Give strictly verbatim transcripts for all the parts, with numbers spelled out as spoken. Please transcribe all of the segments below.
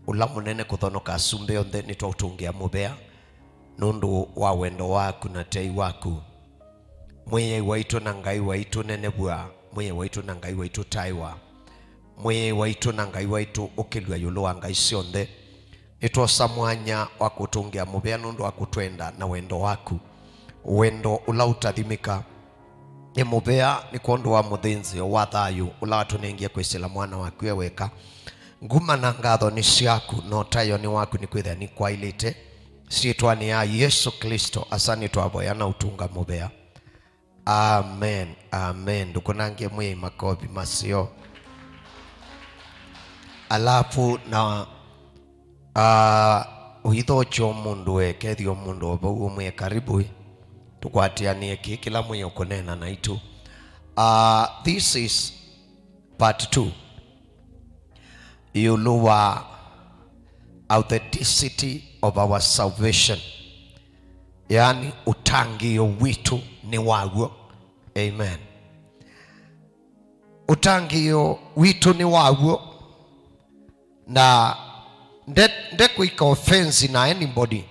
ũla mũnene kũthonoka asumbĩ onthe, nĩtwaũtũngĩa mũvea nũndũ wa wendo waku na tei waku. Mwĩai waitũ na Ngai waitũ, nenevw'a. Mwĩai waitũ na Ngai waitũ, taĩwa. Mwĩai waitũ na Ngai waitũ, ũkĩlw'a ĩũlũ wa ngai syonthe. Nĩtwosa mwanya wa kũtũngĩa mũvea nũndũ wa kũtwenda na wendo waku, wendo ũla ũtathimĩka. Nĩ mũvea nĩ kwondũ wa mũthĩnzĩo wa thayũ ũla watũnengie kwĩsĩla mwana waku e weka. Nguma na ngatho nĩ syaku, na ũtaĩo nĩ waku, nĩkwĩthĩa nĩkwaĩlĩte. Syĩtwanĩ ya Yesũ Klĩsto, asa nĩtwavoya na ũtũnga mũvea. Amen, amen. Ndũkũnange Mwĩai makovi maseo. Alafu na, ah, ũithokyo mũndũ ekethio mũndũ o vau ũmwĩe karibu, ĩ, tũkwatĩanĩe kĩĩ kĩla Mwĩai ũkũneena naitũ. Ah, this is part two. Ĩũlũ wa authenticity of our salvation, yaani ũtangĩĩo witũ nĩ waw'o. Amen. Ũtangĩĩo witũ nĩ waw'o, na nde, ndekwĩka offense na anybody.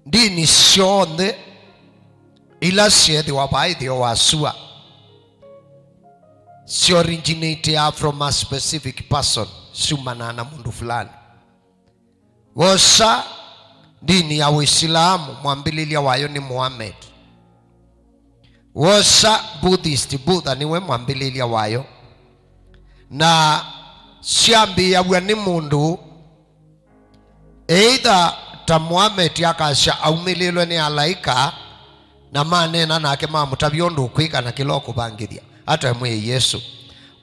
Ndini syonthe ila syeethĩwa vaa ĩtheo wa sua, syo originateaa from a specific person, syumanaa na mũndũ fulani. Wosa ndini ya Ũisilamu, mwambĩlĩlya wayo nĩ Muhammad. Wosa Buddhist, Buddha nĩwe mwambĩlĩlya wayo. Na syambĩĩaw'a nĩ mũndũ, either ta Muhammad akasya aumĩlĩlwe nĩ alaĩka, na maneena nake mamũtavya ũndũ ũkwĩka na kĩla ũkũvangĩthya, ata mwĩe Yesũ.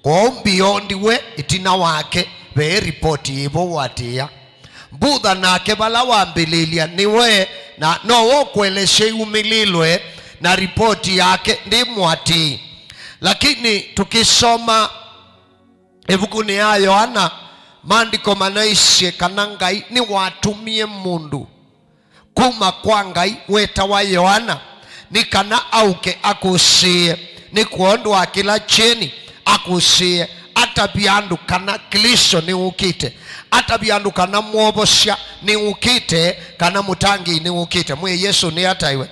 Kwoou mbio ndiwe ĩtina wake ve ripoti yĩvo ũatĩĩa. Buddha nake vala wambĩlĩlya nĩwe, na nowe ũkũelesya iumĩlĩlwe, na ripoti yake ndĩ mũatĩĩi. Lakini tũkĩsoma ĩvukunĩ ya Yoana, maandĩko manaisye kana Ngai nĩwatũmie mũndũ kuma kwa Ngai wetawa Yoana, nĩ kana auke akũsĩĩe, nĩ kwondũ wa kĩla kyeni akũsĩĩe, atavya andũ kana Klĩsto nĩũkĩte, atavya andũ kana mwovosya nĩũkĩte, kana mũtangĩĩi nĩũkĩte. Mwĩe Yesũ nĩataĩwe.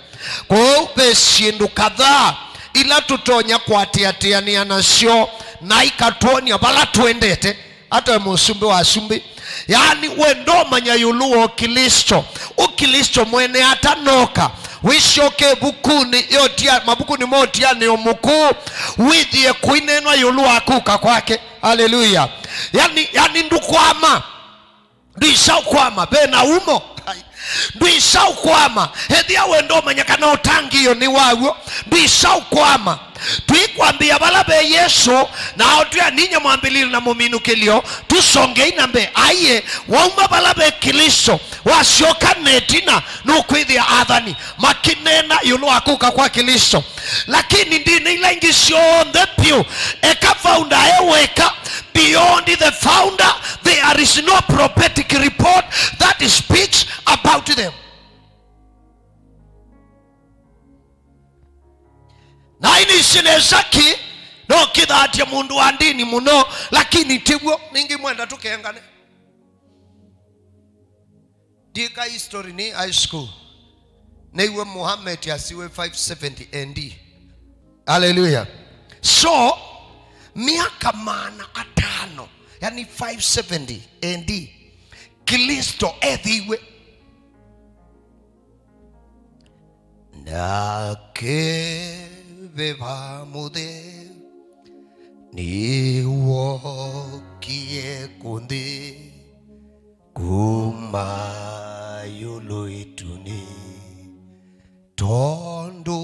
Kwoou ve syĩndũ kadhaa ila tũtonya kũatĩatĩanĩa nasyo na ikatwony'a vala tũendete. Ata mũsumbĩ wa asumbĩ. Yaani, we ndomanya ĩũlũ wa Ũklĩsto. Ũklĩsto mwene atanoka, wĩsyoke ĩvukunĩ yotia, mavukunĩ ma ũtianĩo mũkũũ, wĩthĩe kũineenwa ĩũlũ wa kũka kwake. Haleluya! Yaani, yaani ndũkwama. Ndwĩsa ũkwama. Ve na umo. Ndwĩsa ũkwama. Ethĩa we ndomanya kana ũtangĩĩo nĩ waw'o, ndwĩsa ũkwama. Tũikwambĩa vala ve Yesũ, na ao twĩ aninya mwambĩlĩlyo na mũminũkĩlyo, tũsongei na mbee. Aiye, wauma vala ve Klĩsto, wasyoka na ĩtina, nũkwĩthĩa athani makĩneena ĩũlũ wa kũka kwa Klĩsto. Lakini ndini ila ingĩ syonthe vyũ, eka founder e weka, beyond the founder, there is no prophetic report that speaks about them. Na ini sinesa ki no kĩthatya mũndũ wa ndini mũno, lakini tiw'o. Ningĩ mwenda tũkengane. Ndika history nĩ high school. Nĩw'o Muhammad asiwe five seventy A D. Haleluya. So, miaka maana atano, yani five seventy A D, Klĩsto ethĩiwe. Nake veva mũtheu nĩwokie kũnthĩ kuma ĩũlũ ĩtunĩ, tondũ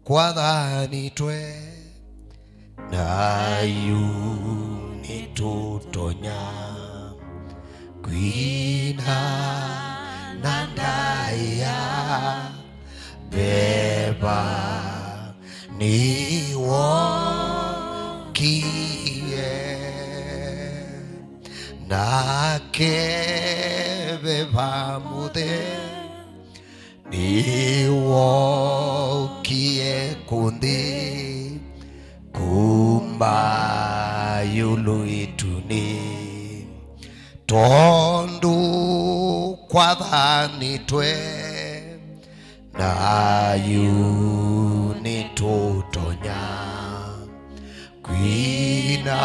kwathanĩtwe na yu nĩtũtonya kwina na ndaĩa veva nĩwokie, nake veva mũtheu nĩwokie kũnthĩ kuma ĩũlũ ĩtunĩ, tondũ kwathanĩtwe na yu nĩtũtonya kwina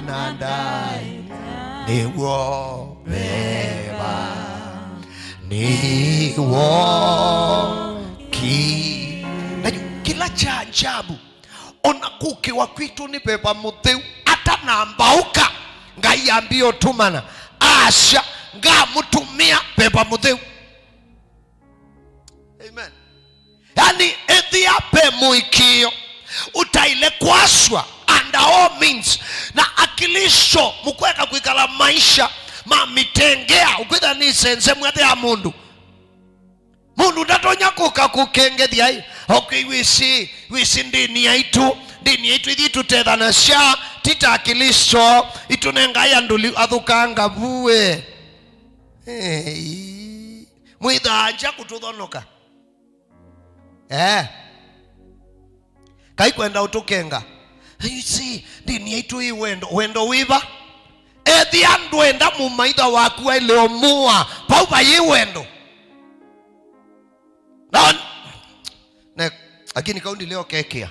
na ndaĩ nĩw'o veva nĩw'o ki. Na yu kĩla kya ajabu, ona kũkĩwa kwitũ nĩ Veva Mũtheu atanambaũka, Ngai ambie ũtũmana, asya, ngamũtũmĩa Veva Mũtheu. Amen. Yani, ethĩa ve mũĩkĩĩo, ũtaĩle kwaswa under all means, na Aklĩsto mũkweka kwĩkala maisha ma mĩtengea, ũkwĩthĩa nĩ sense mwethe ya mũndũ. Mũndũ ndatonya kũka kũkengethya, ĩ, okay, wĩsĩ, wĩsĩ ndĩni yaitũ, ndĩni yaitũ ithyĩ tũtethanasya, ti ta Aklĩsto, itũnengae andũ liu athũkanga vu, ĩ. Ei. Mwĩthaa nja kũtũthonoka. Eh. Kai kwenda ũtũkenga. You see, ndĩni yaitũ ĩ wendo. Wendo wĩva? Ethĩa ndwenda mũmaitha waku aile ũmũa, vau vayĩ wendo. Na, na, lakini kau ndileo kekea.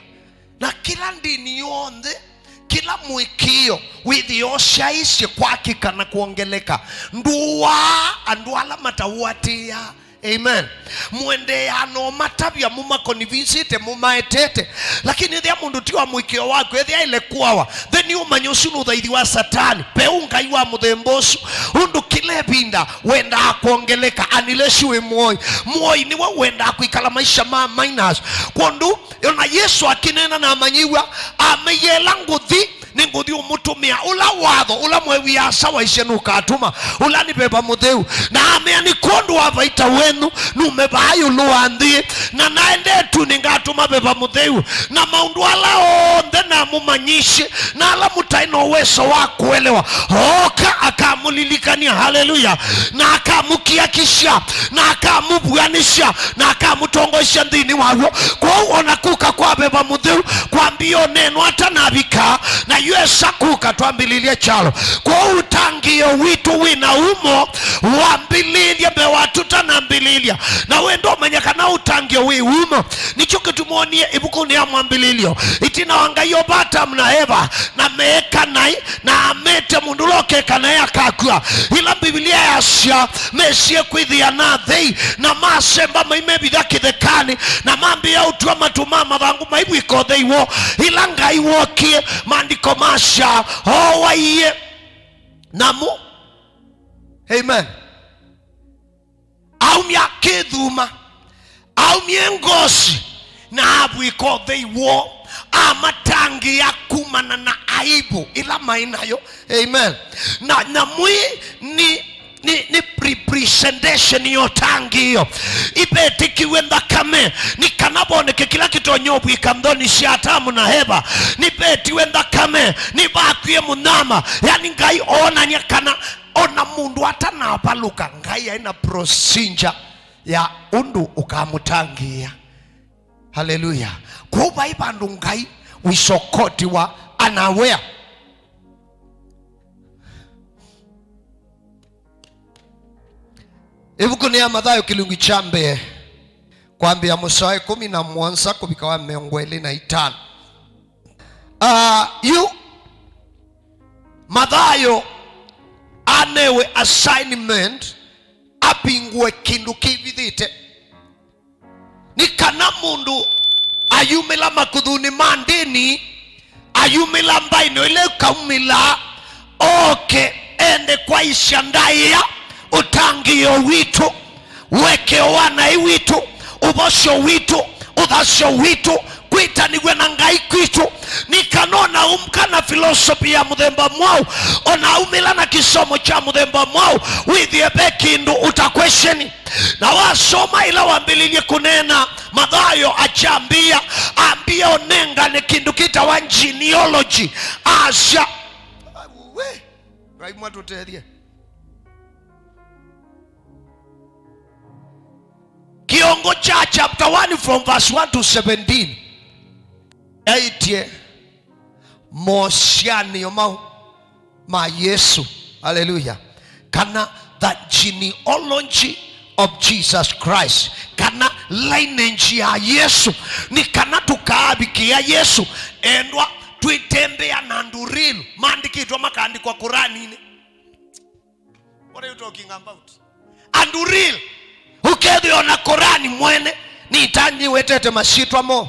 Na kĩla ndĩni yonthe, kĩla mũĩkĩĩo wĩthĩo syaisye kwakĩka na kwongeleka, ndũaa andũ ala mataũatĩĩaa. Amen. Mũendeeaa no matavya mũmakonivinsĩte, mũmaetete. Lakini ethĩa mũndũ ti wa mũĩkĩĩo waku, ethĩa aile kũawa, then ũmanye ũsu nĩ ũthaithi wa Satani. Ve ũ Ngai wa mũthemba ũsu, ũndũ kĩla ĩvinda wendaa kwongeleka, unless wĩ mũoi. Mũoi nĩwe wendaa kwĩkala maisha ma minus. Kwondũ, ona Yesũ akĩneena na amanyĩw'a, ameie, ĩla ngũthi, nĩngũthi ũmũtũmĩa ũla watho ũla mwew'ĩaa asa waisye nũkatũma, ũla nĩ Veva Mũtheu. Na amea, nĩ kwondũ wa vaita wenyu, nume vaa ĩũlũ wa nthĩ, na naendee tu nĩngatũma Veva Mũtheu, na maũndũ ala onthe namũmanyĩisye, na ala mũtaĩ na ũweso wa kũelewa, ooka akamũlilikany'a. Haleluya! Na akamũkiakisya, na akamũvuanĩsya, na akamũtongoesya nthĩnĩ waw'o. Kwoou ona kũka kwa Veva Mũtheu kwambie ũneenwa atanavika, na yu esa kũka twambĩlĩlye kyalo. Kwoou ũtangĩĩo witũ wĩ na umo wambĩlĩlye mbee wa tũtanambĩlĩlya, na wenda ũmanya kana ũtangĩĩo wĩ umo. Nĩkyo kĩtumi wonie ĩvukunĩ ya Mwambĩlĩlyo, ĩtina wa Ngai ũmba Atamu na Eva, na meeka naĩ, na amete mũndũ ũla ũkeka naĩ akakw'a. Ĩla Mbivilia yasya, mesie kwĩthĩa na athei, na masemba maimevitha kĩthekanĩ, na mambĩĩa ũtw'a matũ ma mathangũ maivw'ĩka ũthei woo. Ĩla Ngai wookie, maandĩko masya, ooaie namo. Amen. Aumya akĩthuma, aumye ngosi, na avw'ĩka ũthei woo, amatangĩĩa kumana na aibu ĩla maĩ nayo. Amen. Na, na mwĩĩ nĩ, nĩ, nĩ representation ya ũtangĩĩo. Ĩvetĩkiw'e nthakame nĩ kana voneke kĩla kĩtonya ũvw'ĩka nthoni sya Atamu na Eva. Nĩvetiwe nthakame, nĩvakwie mũnyama. Yani Ngai oonany'a kana ona mũndũ atanavalũka, Ngai aĩ na procedure ya ũndũ ũkamũtangĩĩa. Haleluya! Kwoou vai vandũ Ngai wĩsokotiwa anawea. Ĩvukunĩ ya Mathayo kĩlungu kya mbee, kwambĩa mũsoa wa ĩkũmi na mũonza kũvika wa mĩongo ĩlĩ na itano. Ah, yu Mathayo anewe assignment avingũe kĩndũ kĩvithĩte. Nĩ kana mũndũ ayumĩla makuthunĩ ma ndĩni, ayumĩla mbaĩnĩ ĩla ĩkaumĩla, oke ende kwaisya ndaĩa ũtangĩĩo witũ, ũekeo wa naĩ witũ, ũvosyo witũ, ũthasyo witũ, kwĩtanĩw'a na Ngai kwitũ. Nĩ kana ona umka na philosophy ya mũthemba mwaũ, ona umĩla na kĩsomo kya mũthemba mwaũ, wĩthĩe ve kĩndũ ũtakwesheni. Na wasoma ĩla wambĩlĩlye kũneena, Mathayo akyambĩĩa, ambĩĩa ũnengane kĩndũ kĩtawa genealogy. Asya, we, Ngai mwatũtethye. Kĩongo kya chapter one from verse one to seventeen. Aĩtye, mosyanĩo mau ma Yesũ. Haleluya. Kana the genealogy of Jesus Christ, kana lineage ya Yesũ, nĩ kana tũkaavikĩa Yesũ. Endwa, twĩtembea na andũ real, maandĩkĩtwe makaandĩkwa Kũraninĩ. What are you talking about? Andũ real. Ũkethĩwa na Korani mwene, nĩtanyiwetete masyĩtwa mo.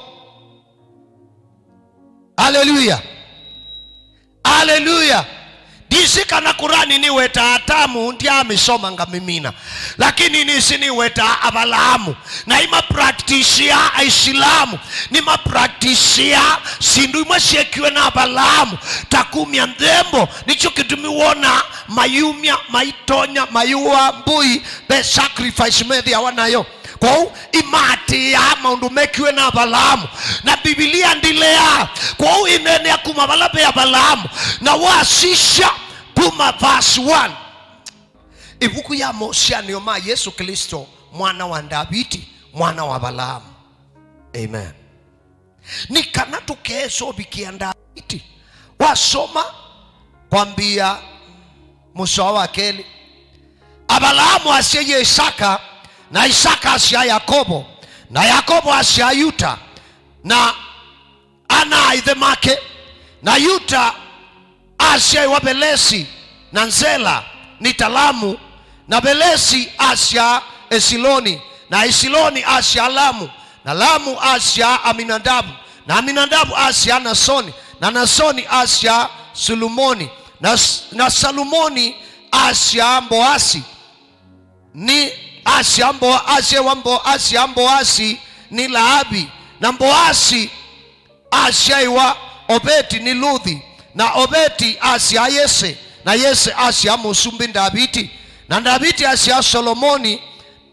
Haleluya. Haleluya. Ndisi kana Korani nĩwetaa Atamu, ndyaamĩsoma ngamĩmina. Lakini nĩsĩ nĩwetaa Avalaamu. Na imapracticia Aisilamu. Nĩmapracticia syĩndũ imwe syekiwe na Avalaamu. Ta kumya nthembo. Nĩkyo kĩtumi wona mayumya, maitonya, mayũa mbũi, ve sacrifice methĩawa nayo. Kwoou imaatĩĩaa maũndũ mekiwe na Avalaamu. Na Mbivilia ndileaa. Kwoou ĩneenea kuma vala ve Avalaamu. Na wasisya kuma verse one. Ĩvuku ya mosyanĩo ma Yesũ Klĩsto, mwana wa Ndaviti, mwana wa Avalaamu. Amen. Nĩ kana tũkeesũvikĩa Ndaviti. Wasoma kwambĩĩa mũsoa wa kelĩ, Avalaamu asyaie Isaka, na Isaka asyaa Yakovo, na Yakovo asyaa Yuta, na ana a ĩthe make, na Yuta asyaĩwa Velesi, na Nzela, nĩ ta Lamu, na Velesi asyaa Esiloni, na Esiloni asyaa Lamu, na Lamu asyaa Aminadavu, na Aminadavu asyaa Nasoni, na Nasoni asyaa Sulumoni, na, na Salumoni asyaa Mboasi, nĩ asyaa Mbo-, asyaĩwa Mbo-, asyaa Mboasi nĩ Laavi, na Mboasi asyaĩwa Oveti nĩ Luthi, na Oveti asyaa Yese, na Yese asyaa Mũsumbĩ Ndaviti, na Ndaviti asyaa Solomoni,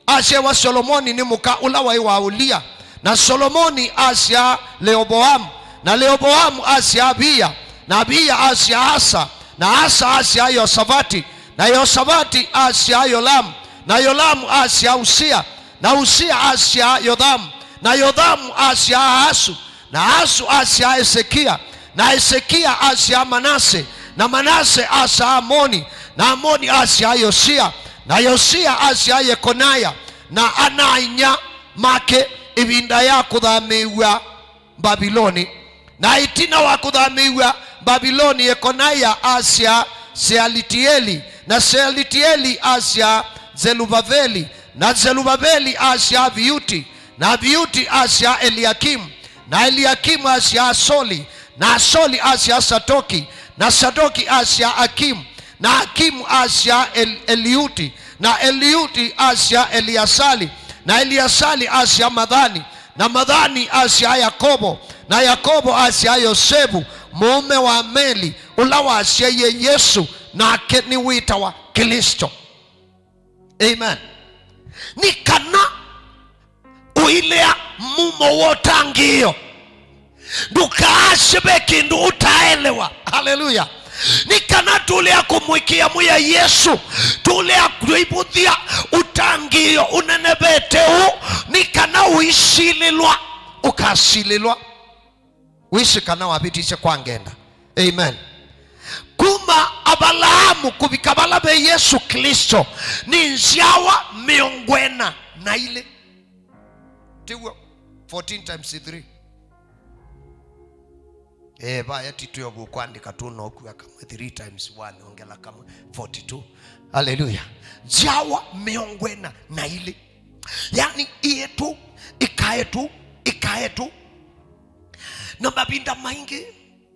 asyaĩwa Solomoni nĩ mũka ũla waĩ wa Ulia, na Solomoni asyaa Leovoamu, na Leovoamu asyaa Aviya, na Aviya asyaa Asa, na Asa asyaa Yosavati, na Yosavati asyaa Yolamu, na Yolamu asyaa Usia, na Usia asyaa Yothamu, na Yothamu asyaa Aasu, na Aasu asyaa Esekia, na Esekia asyaa Manase, na Manase asyaa Amoni, na Amoni asyaa Yosia, na Yosia asyaa Yekonaya, na ana-a-inyia make ĩvinda ya kũthamĩĩw'a Mbaviloni. Na ĩtina wa kũthamĩĩw'a Mbaviloni, Yekonaia asyaa Sealitieli, na Sealitieli asyaa Zeluvaveli, na Zeluvaveli asyaa Aviuti, na Aviuti asyaa Eliakimu, na Eliakimu asyaa Asoli, na Asoli asyaa Satoki, na Satoki asyaa Akimu, na Akimu asyaa El-, Eliuti, na Eliuti asyaa Eliasali, na Eliasali asyaa Mathani, na Mathani asyaa Yakovo, na Yakovo asyaa Yosevu, mũũme wa Meli, ũla wasyaie Yesũ, nake nĩwĩtawa Klĩsto. Amen. Nĩ kana ũilea mumo wa ũtangĩĩo. Ndũkaasye ve kĩndũ ũtaelewa. Haleluya. Nĩ kana tũlea kũmũĩkĩĩa Mwĩai Yesũ, tũlea kwĩvũthya ũtangĩĩo ũnenevete ũũ, nĩ kana ũisilĩlwa, ũkasilĩlwa. Wĩsĩ kana wavĩtisye kwa ngenda. Amen. Kuma Avalaamu kũvika vala ve Yesũ Klĩsto nĩ nzyawa mĩongo ĩna na ilĩ. Tiw'o? Fourteen times three. Eh, vaya ti twelve ũkwandĩka tu, no kua kamwe, three times one ongela kamwe, forty-two. Haleluya. Nzyawa mĩongo ĩna na ilĩ. Yani, ĩetu, ĩkaetu, ĩkaetu. Na mavinda maingĩ,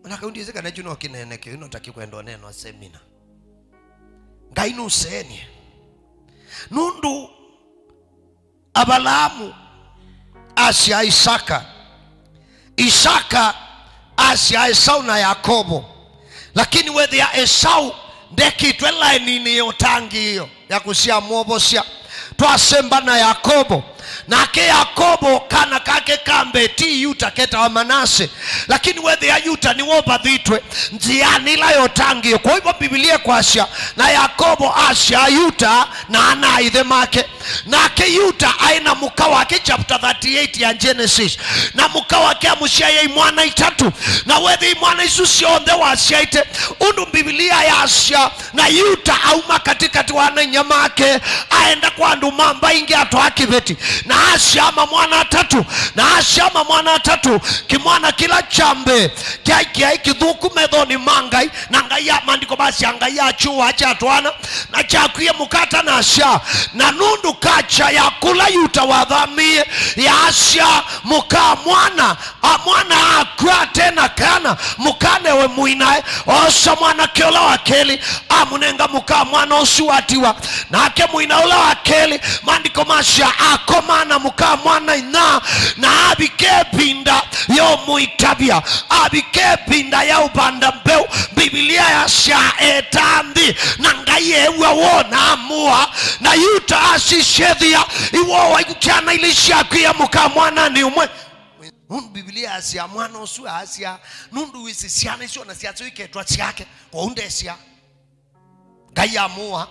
ona kau ndiĩsĩ kana kyu no kĩneeneke, yu no ta kĩkwenda ũneenwa semina. Ngai nũseenie. Nũndũ Avalaamu asyaa Isaka. Isaka asyaa Esau na Yakovo. Lakini wethĩa Esau ndekĩtwe laĩninĩ ya ũtangĩĩo ya kũsyaa mwovosya. Twasemba na Yakovo. Nake Yakovo, kana kake ka mbee ti Yuta, ketawa Manase. Lakini wethĩa Yuta nĩwovathĩtwe nzĩanĩ ĩla ya ũtangĩĩo. Kwa hivyo Mbivilia ĩkwasya, na Yakovo asyaa Yuta na ana a ĩthe make. Nake Yuta aĩ na mũka wake, chapter thirty-eight ya Genesis, na mũka wake amũsyaĩe imwana itatũ, na wethĩa imwana isu syonthe wasyaĩte, ũndũ Mbivilia yasya, na Yuta auma katĩkatĩ wa ana-inyia make, aenda kwa andũ ma mbaĩ ingĩ, atwaa kĩveti, na asyaa mamwana atatũ, na asyaa mamwana atatũ, kĩmwana kĩla kya mbee kyaĩ kĩthũku methonĩ ma Ngai, na Ngai ya, maandĩko masya Ngai akyũaa kya twana, na kyakwie mũka atanasyaa, na nũndũ kacha ya kũla Yuta wathamĩĩe yaasya, mũka mwana, a mwana akw'a ate na kana, mũka newe mũinae, oosa mwanake ũla wa kelĩ, amũnenga mũka mwana ũsu watiwa, nake mũinae ũla wa kelĩ, maandĩko masya, akoma na mũka mwana inya, na avike ĩvinda ya ũmũitavya, avike ĩvinda ya ũvanda mbeũ. Mbivilia yasya eetaa nthĩ, na Ngai eew'a woo na amũaa. Na Yuta asisya ethĩa, iwoo waiku kyana ilĩ syakw'ĩĩa mũka mwananĩ ũmwe. Nũndũ Mbivilia yasya mwana ũsu aasya, nũndũ wĩsĩ syana isu ona syasyo iketwa syake, kwoou ndesya. Ngai amũaa.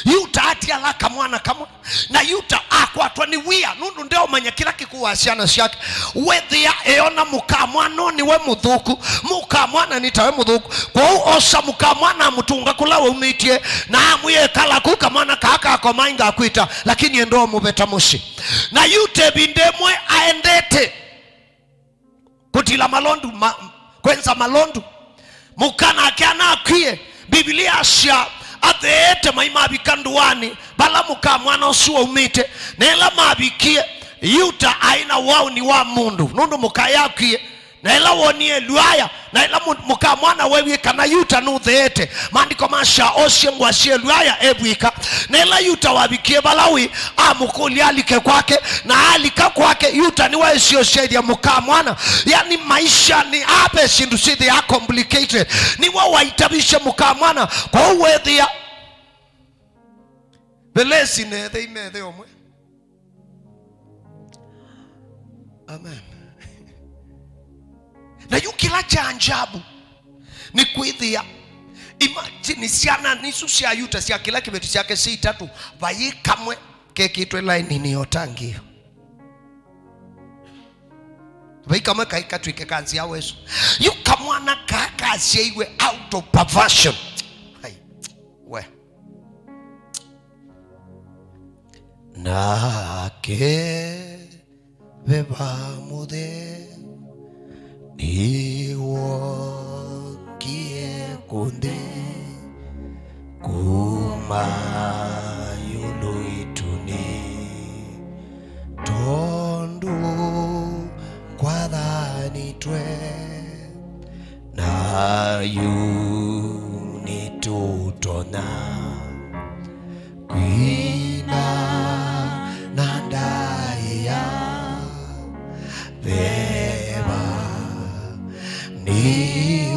Yuta atiala kamwana kamwe, na Yuta akwatwa nĩ wia, nũndũ ndeũmanya kĩla kĩkũaa syana syake. Wethĩa eona mũka mwana nĩwe mũthũku, mũka mwana nĩ tawe mũthũku. Kwoou osa mũka mwana amũtũnga kũla waumĩtye, na amwĩa, "Ĩkala kũu, kamwana kaa kakoma, ingakwĩta, lakini enda ũmũveta mũsyĩ." Na Yuta ĩvinda ĩmwe aendete kũtila malondu, ma, kwenza malondu. Mũka nake anakwie, Mbivilia yasya, atheete mai mavika ndũanĩ vala mũka mwana ũsu waumĩte. Na ĩla mavikie, Yuta aĩ na waũni wa mũndũ, nũndũ mũka yakwie. Na ĩla wonie ĩlwaya, na ĩla mũ-, mũka mwana wewie kana Yuta nũtheete, maandĩko masya osie ngũa sya ĩlwaya evw'ĩka. Na ĩla Yuta wavikie vala wĩ, amũkũlya alike kwake, na alika kwake, Yuta nĩwaĩsye ũsyaĩthya mũka mwana. Yani, maisha nĩ ave syĩndũ syĩthĩaa complicated. Nĩwe waitavisye mũka mwana, kwoou wethĩa velesi na ĩthe imethe ũmwe. Amen. Na yu kĩla kya ajabu nĩ kwĩthĩa, imagine, syana isu sya Yuta sya kĩla kĩveti kyake syĩ itatũ, vai kamwe kekĩtwe laininĩ ya ũtangĩĩo. Vai kamwe kaĩ katw'ĩke ka nzĩa wesu. Yu kamwana kaa kasyaiwe out of perversion. Hai. We. Nake veva mũtheu nĩwookie kũnthĩ kuma ĩũlũ ĩtunĩ, tondũ kwathanĩtwe na yu nĩtũtonya kwina na ndaĩa veva nĩwookie.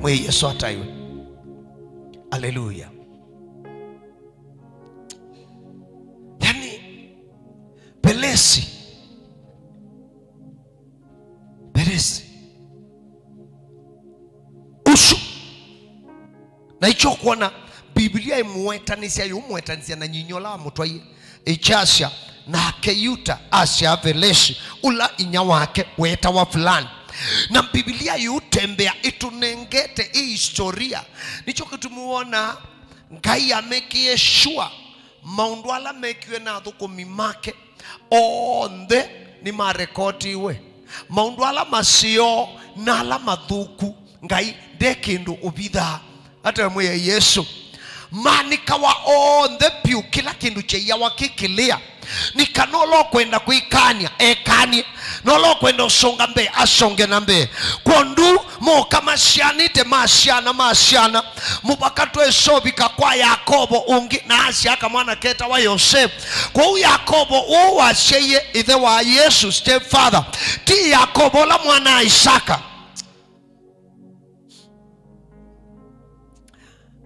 Mwĩe Yesũ ataĩwe. Aleluya. Yani, velesi. Velesi. Ũsu. Na ikyo kwona Biblia ĩmũwetanĩsya, yũmũwetanĩsya na nyinyia ũla wamũtwaie. Ĩkyasya, nake Yuta asyaa Velesi, ũla inya wake weetawa fulani. Na Biblia yũtembea ĩtũnengete ĩ historia. Nĩkyo kĩtumi wona Ngai amekĩe sure maũndũ ala mekiwe na athũkũmi make onthe nĩmarekotiwe. Maũndũ ala maseo na ala mathũku, Ngai nde kĩndũ ũvithaa. Ata mwĩe Yesũ. Maanĩkawa onthe vyũ, kĩla kĩndũ kyaiawa kĩkĩlĩa. Nĩ kana ũla ũkwenda kwĩkany'a, ekany'e. Na ũla ũkwenda ũsonga mbee, asonge na mbee. Kwondũ moka masyaanĩte, masyaana, masyaana. Mũvaka twesovika kwa Yakovo ũngĩ, na asyaa kamwana ketawa Yosevu. Kwoou Yakovo ũũ wasyaie ĩthe wa Yesũ, stepfather, ti Yakovo ũla mwana wa Isaka.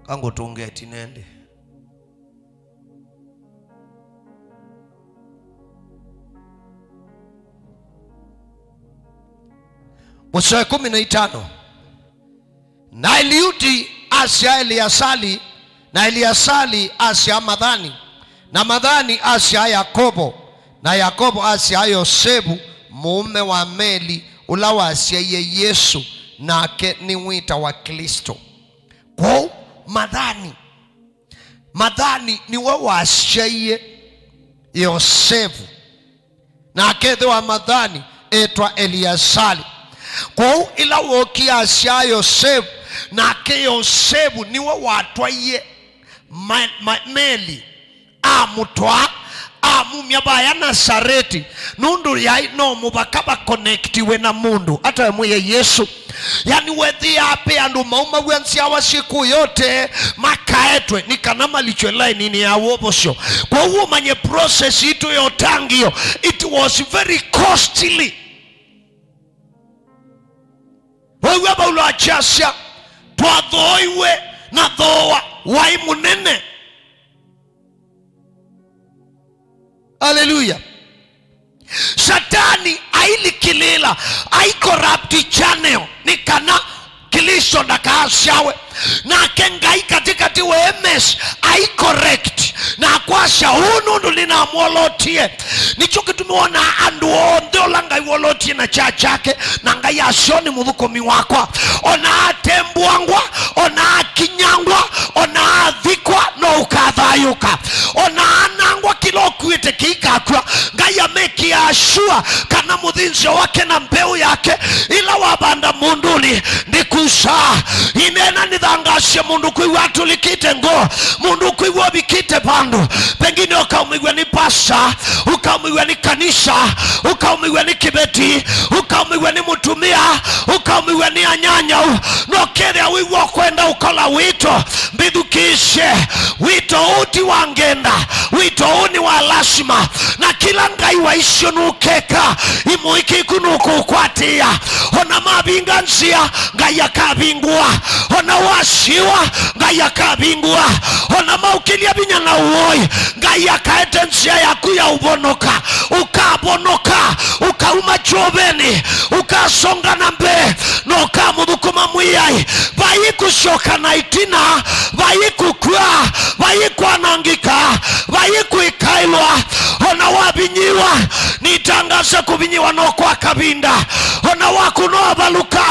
Kangũtũnge ĩtina ĩndĩ. Mũsoa ĩkũmi na itano. Na Eliudi asyaa Eleasali, Na Eliasali asyaa Mathani, na Mathani asyaa Yakovo, na Yakovo asyaa Yosevu, mũũme wa Meli, ũla wasyaie Yesũ, nake nĩwĩtawa Klĩsto. Kwoou Mathani, Mathani nĩwe wasyaie Yosevu. Nake ĩthe wa Mathani etwa Eliasali. Kwoou ĩla wookie asyaa Yosevu, nake Yosevu nĩwe watwaie ma, ma, Meli, amũtwaa, amumya vaya Nasareti, nũndũ yaĩ no mũvaka vakonektiwe na mũndũ, ata we mwĩe Yesũ. Yani, wethĩaa ve andũ maumaw'a nzyawa syĩ kũũ yote makaetwe nĩ kana malikye laininĩ ya wovosyo. Kwoou ũmanye process yitũ ya ũtangĩĩo, it was very costly. Wew'a Vaulo akyasya, twathooiwe na thooa waĩ mũnene. Aleluya. Satani ailikĩlĩĩla, ai corrupt channel nĩ kana Klĩsto ndakaasyawe. Nake Ngai katĩkatĩ wa Emes ai correct na akwasya, ũũ nũndũ nĩnamwolotie. Nĩkyo kĩtumi wonaa andũ onthe ũla Ngai wolotie na kyaa kyake, na Ngai asyo nĩ mũthũkũmi wakwa. O na atembwangwa, o na akinyangwa, o na athikwa, no ũkathayũka. O na anangwa, kĩla ũkuĩte kĩikakw'a. Ngai amekĩaa sure kana mũthĩnzĩo wake na mbeũ yake ĩla wavanda mũndũnĩ ndĩkusaa. Inena nĩthangaasye mũndũ kwĩw'a atũlĩkĩte ngoo, mũndũ kwĩw'a ũvikĩte vandũ. Pengine ũkaumĩw'a nĩ pasta, ũkaumĩw'a nĩ kanisa, ũkaumĩw'a nĩ kĩveti, ũkaumĩw'a nĩ mũtumĩa, ũkaumĩw'a nĩ anyanyau. No kethĩa wĩw'a ũkwenda ũkola wĩto, mbĩthukĩĩsye. Wĩto ũũ ti wa ngenda, wĩto ũũ nĩ wa lasima. Na kĩla Ngai wa icio nũkeka, imũĩkĩku nũkũkwatĩĩa. O na mavinga nzĩa, Ngai akavingũa. O na wasiwa, Ngai akavingũa. O na maũkĩlya vinya na ũoi, Ngai akaete nzĩa yaku ya ũvonoka. Ũkavonoka, ũkauma kyũvĩnĩ, ũkasonga na mbee, na ũkamũthũkũma Mwĩai. Vai kũsyoka na ĩtina, vai kũkw'a, vai kwanangĩka, vai kwĩkaĩlwa. O na wavinyiwa, nĩtangaza kũvinyiwa no kwa kavinda. O na wakũnwa ũvalũka,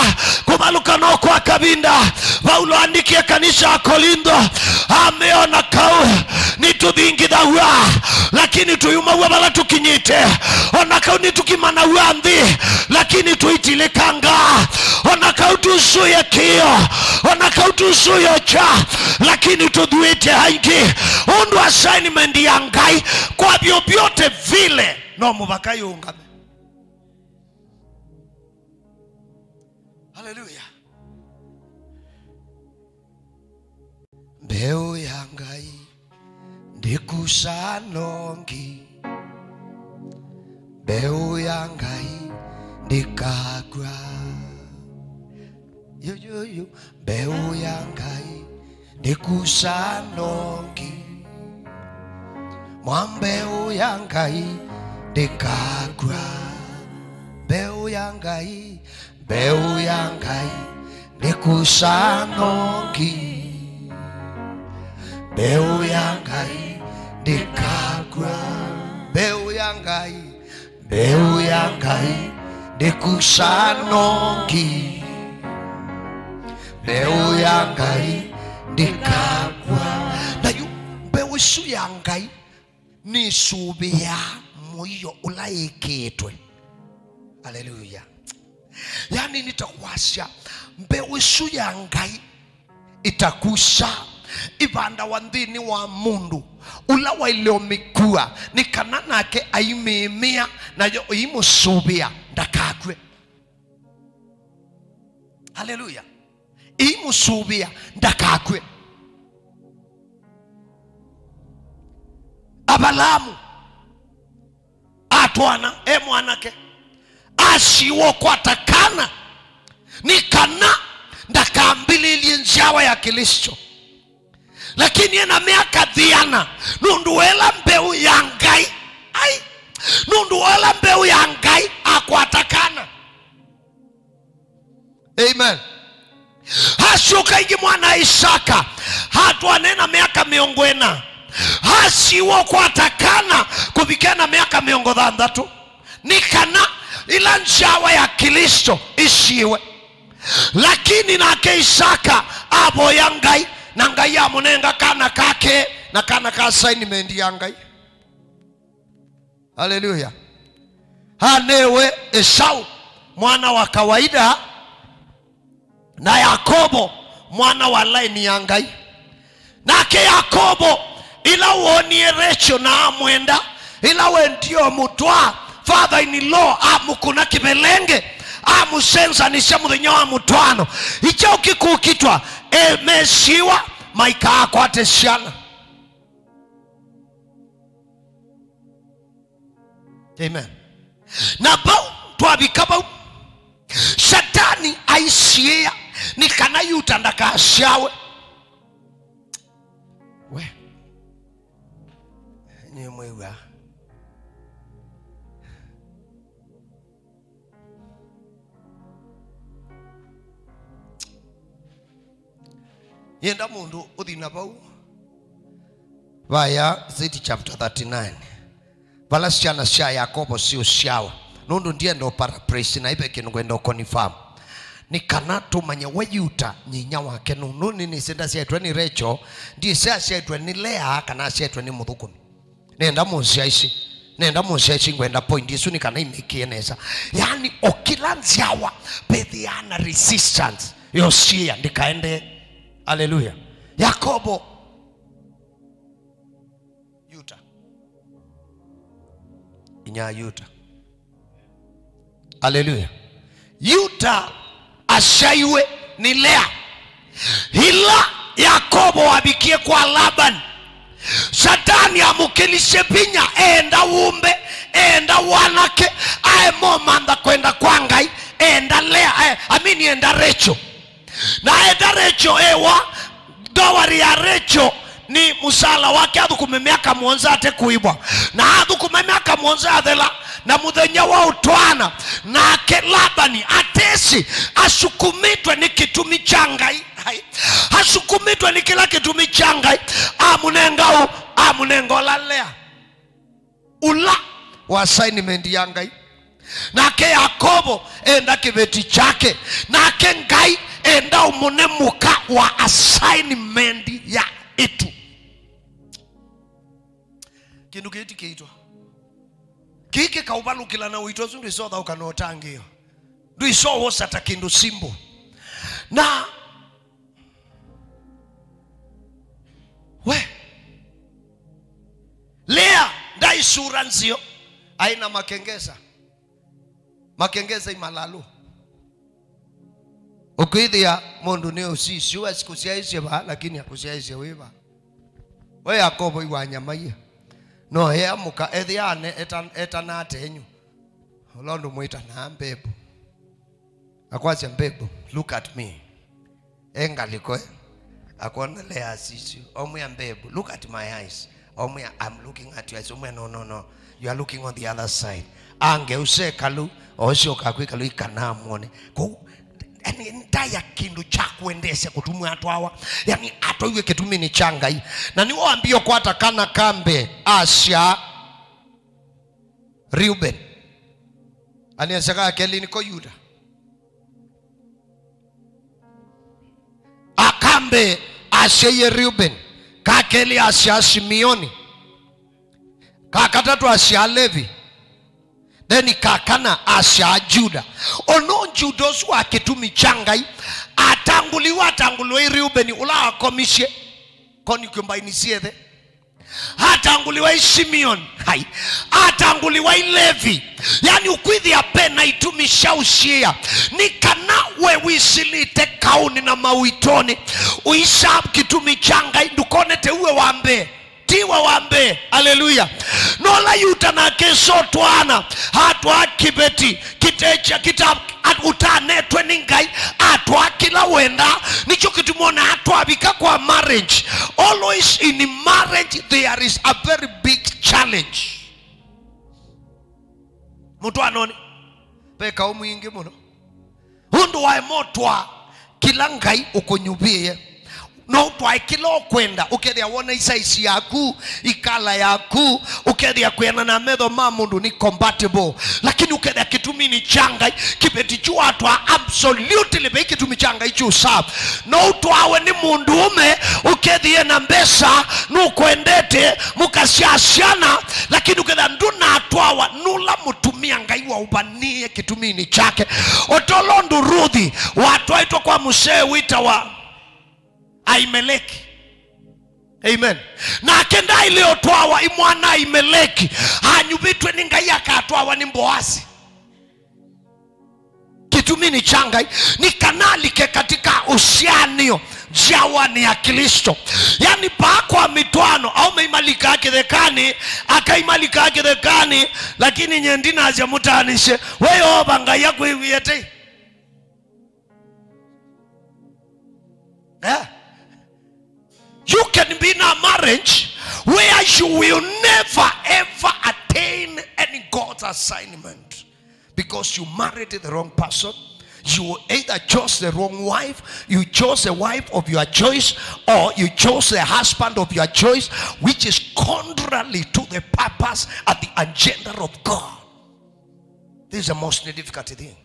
kũvalũka no kwa kavinda. Vaulo aandĩkie kanisa ya Kolintho, amea o na kau nĩtũthingithaw'a, lakini tũyumaw'a vala tũkinyĩte. O na kau nĩtũkimanaw'a nthĩ, lakini tũitilĩkanga. O na kau tũsũĩe kĩo, o na kau tũsũĩe ũkya, lakini tũthuĩte aingĩ. Ũndũ assignment ya Ngai kwa vyovyote vile no mũvaka yũngame. Haleluya. Mbeũ ya Ngai ndĩkusaa nongi. Mbeũ ya Ngai ndĩkakw'a. Yu, yu, yu. Mbeũ ya Ngai ndĩkusaa nongi. Mwa mbeũ ya Ngai ndĩkakw'a. Mbeũ ya Ngai, mbeũ ya Ngai ndĩkusaa nongi. Mbeũ ya Ngai ndĩkakw'a. Mbeũ ya Ngai, mbeũ ya Ngai ndĩkusaa nongi. Mbeũ ya Ngai ndĩkakw'a. Na yu mbeũ ĩsu ya Ngai nĩsũvĩaa mũio ũla ĩkĩĩtwe. Aleluya. Yani, nĩtakwasya, mbeũ ĩsu ya Ngai ĩtakusaa, ĩvandawa nthĩnĩ wa mũndũ ũla waĩle ũmĩkua, nĩ kana nake aimĩĩmĩa, nayo ĩimũsũvĩa ndakakw'e. Haleluya. Ĩimũsũvĩa ndakakw'e. Avalaamu atwaana e mwanake, asiwa ũkwata kana nĩ kana ndakambĩlĩlye nzyawa ya Klĩsto. Lakini ena myaka thiana, nũndũ wa ĩla mbeũ ya Ngai, ai, nũndũ wa ĩla mbeũ ya Ngai akwata kana. Amen. Syũka ĩngĩ mwana Isaka, atwaane na myaka mĩongo ĩna. Asiiwe ũkwata kana kũvika na myaka mĩongo thanthatũ. Nĩ kana ĩla nzyawa ya Klĩsto ĩsiĩwe. Lakini nake Isaka avoya Ngai, na Ngai amũnenga kana kake, na kana ka assignment ya Ngai. Haleluya. Anewe Esau, mwana wa kawaida, na Yakobo, mwana wa laini ya Ngai. Nake Yakobo, ĩla woonie Rachel na amwenda, ĩla wendie ũmũtwaa, father-in-law amũkũna kĩvelenge, amũsenzanisya mũthenya wa mũtwaano. Ikyaũ kĩkũkitwa, e, mesiwa maikaakwate syana. Amen. Na vau, twavika vau, Satani aisiĩa nĩ kana Yuta ndakasyawe. We, nĩmwĩw'a. Yenda mũndũ ũthi na vau. Vaya Seti chapter thirty-nine. Vala syana sya Yakobo siũsyawa. Nũndũ ndienda ũparaphrase na ive kĩndũ ngwenda ũconfirm. Nĩ kana tũmanye we Yuta nyinya wake nũũ. Nũndũ nĩnĩsĩ ndasyaĩtwe nĩ Rachel, ndiĩsĩ asyaĩtwe nĩ Lea kana asyaĩtwe nĩ mũthũkũmi. Nenda mũsyaĩsye. Nenda mũsyaĩsye ngwenda point ĩsu nĩ kana imĩkĩe nesa. Yaani, o kĩla nzyawa vethĩaa na resistance, yo siĩa ndĩkaendee. Haleluya. Yakobo. Yuta. Inya Yuta. Haleluya. Yuta asyaiwe nĩ Lea. Ĩla Yakobo wavikie kwa Laban, Satani amũkĩlisye vinya, eenda wũmbe, eenda wanake, aemomantha kwenda kwa Ngai, eenda Lea, eh, I mean, eenda Rachel. Na eenda Rachel, ewa, dowry ya Rachel nĩ mũsala wake athũkũme myaka mũonza ate kũĩvwa. Na athũkũme myaka mũonza yathela, na mũthenya wa ũtwaana, nake Labani atesĩ, asukumĩtwe nĩ kĩtumi kya Ngai. Ai. Asukumĩtwe nĩ kĩla kĩtumi kya Ngai, amũnenga ũ, amũnenga ũla Lea. Ũla wa assignment ya Ngai. Nake Yakobo enda kĩveti kyake. Nake Ngai enda ũmũne mũka wa assignment ya ĩtu. Kĩndũ kĩĩ ti kĩito. Kĩĩ kĩkaũvalũkĩla na ũito ũsu ndwĩsa ũthaũka na ũtangĩĩo. Ndwĩsa ũwosa ta kĩndũ simple. Na we, Lea ndaĩ sura nzeo, aĩ na makengesa. Makengesa imalalũ. Ũkwĩthĩa mũndũ nĩ ũsisyu, asikũsyaĩsye vaa, lakini akũsyaĩsye wĩ vaa. We Yakobo iwanyamaie. No ea mũka, ethĩa ane, eta-, etana ate enyu. Ũla ũndũ mwĩtanaa mbebu. Akwasya, "Mbebu, look at me." E ngalĩko, eh? Akwona Lea asisyu. Omwĩa, "Mbebu, look at my eyes." Omwĩa, "I'm looking at your eyes." Omwĩa, "No, no, no. You are looking on the other side." Angeũsa ĩkalũ, osyoka kwĩ ĩkalũ ikanamwone. Kũu, yani, ndaya kĩndũ kya kwendeesya kũtumwa atwawa. Yani, atwaiwe kĩtuminĩ kya Ngai. Na nĩwambie ũkwata kana ka mbee asya Reuben. Anĩasya ka kelĩ nĩko Yuda. Aka mbee asyaie Reuben, ka kelĩ asyaa Simeoni, ka katatũ asyaa Levi, then ka kana asyaa Juda. Ono Juda ũsu wa kĩtumi kya Ngai atangũliwe, atangũliwe ĩ Reuben ũla wakomisye concubine syethe. Atangũliwa ĩ Simeon. Hai. Atangũliwa ĩ Levi. Yani, ũkwĩthĩa ve na itumi sya ũsiĩa. Nĩ kana we wĩsilĩte kaũnĩ na mauitonĩ, ũisaa kĩtumi kya Ngai, ndũkonete uwe wa mbee. Tiwe wa mbee. Aleluya. Nola Yuta nake esotwaana, atwaa kĩveti, kĩtekya, kĩta at-, ũtanetwe nĩ Ngai, atwaa kĩla wendaa. Nĩkyo kĩtumi ona twavika kwa marriage. Always in marriage there is a very big challenge. Mũtwaanonĩ, ve kaũ mwingĩ mũno. Ũndũ waema ũtwaa Ĩla Ngai ũkũnyuvĩe. No ũtwae kĩla ũkwenda, ũkethĩa wona isaisi yaku, ikala yaku, ũkethĩa kwĩana na metho ma mũndũ nĩ compatible. Lakini ũkethĩa kĩtuminĩ kya Ngai, kĩveti kyu watwaa absolutely vai kĩtumi kya Ngai kyu serve. No ũtwawe nĩ mũndũ ũme, ũkethĩe na mbesa, nũkwendete, mũkasya syana, lakini ũkethĩa ndũnatwawa nũla mũtumĩa Ngai waũvanĩe kĩtuminĩ kyake. O ta ũla ũndũ Ruthi watwaĩtwe kwa mũsee wĩtawa Aimeleki. Amen. Nake ndaaĩle ũtwawa ĩ mwana Aimeleki. Anyuvĩtwe nĩ Ngai akatwawa nĩ Mboasi. Kĩtuminĩ kya Ngai nĩ kana alike katika uhusiano nzyawanĩ ya Kristo. Yani, paa kwa mĩtwaano, aũme imalikaa kĩthekanĩ, aka imalikaa kĩthekanĩ, lakini nye ndinasya mũtaanĩsye, we Yeova Ngai akwĩw'ĩe tei. Eh? You can be in a marriage where you will never ever attain any God's assignment because you married the wrong person. You either chose the wrong wife, you chose the wife of your choice, or you chose the husband of your choice, which is contrary to the purpose and the agenda of God. This is the most difficult thing.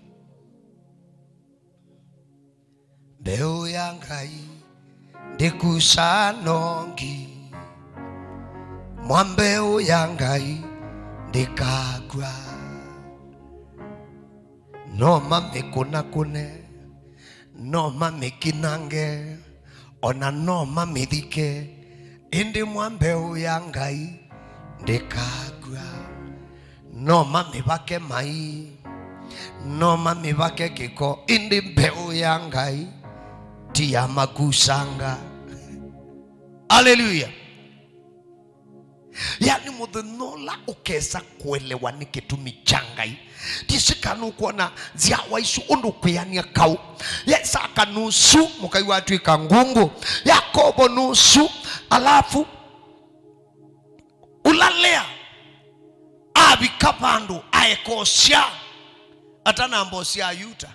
Mbeũ ya Ngai ndĩkusaa nongi, mwa mbeũ ya Ngai ndĩkakw'a. No mamĩkũnakũne, no mamĩkinange, ona no mamĩthike, ĩndĩ mwa mbeũ ya Ngai ndĩkakw'a. No mamĩvake mai, no mamĩvake kĩko, ĩndĩ mbeũ ya Ngai ti ya makusanga. Aleluya! Yani, mũthenya ũla ũkesa kũelewa nĩ kĩtumi kya Ngai, ndĩsĩ kana ũkwona nzyawa isu ũndũ kwĩanĩa kaũ. Isaka nũsu, mũkai watw'ĩka ngungu. Yakovo nũsu, alafu ũla Lea avika vandũ aekosya atanamba ũsyaa Yuta,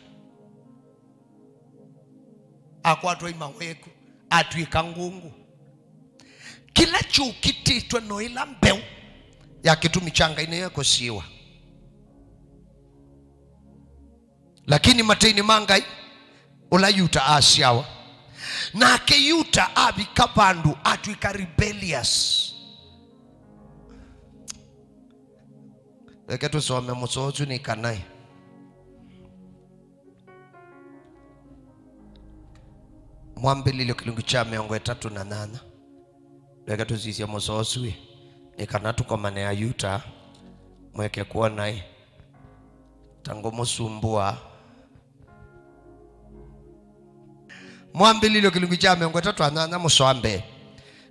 akwatwa imaweku, atw'ĩka ngungu. Kĩla kyũkitĩtwe no ĩla mbeũ ya kĩtumi kya Ngai nĩyo ĩkũsiĩwa. Lakini mateinĩ ma Ngai, ũla Yuta asyawa. Nake Yuta avika vandũ atw'ĩka rebellious. Reke tũsome mũsoa ũsu nĩ kana ĩ. Mwambĩlĩlyo kĩlungu kya mĩongo ĩtatũ na nyanya. Reke tũsisye mũsoa ũsu ĩ, nĩ kana tũkomane Ayuta, mweke kwona ĩ, ta ngũmũsumbũa. Mwambĩlĩlyo kĩlungu kya mĩongo ĩtatũ na nyanya mũsoa mbee.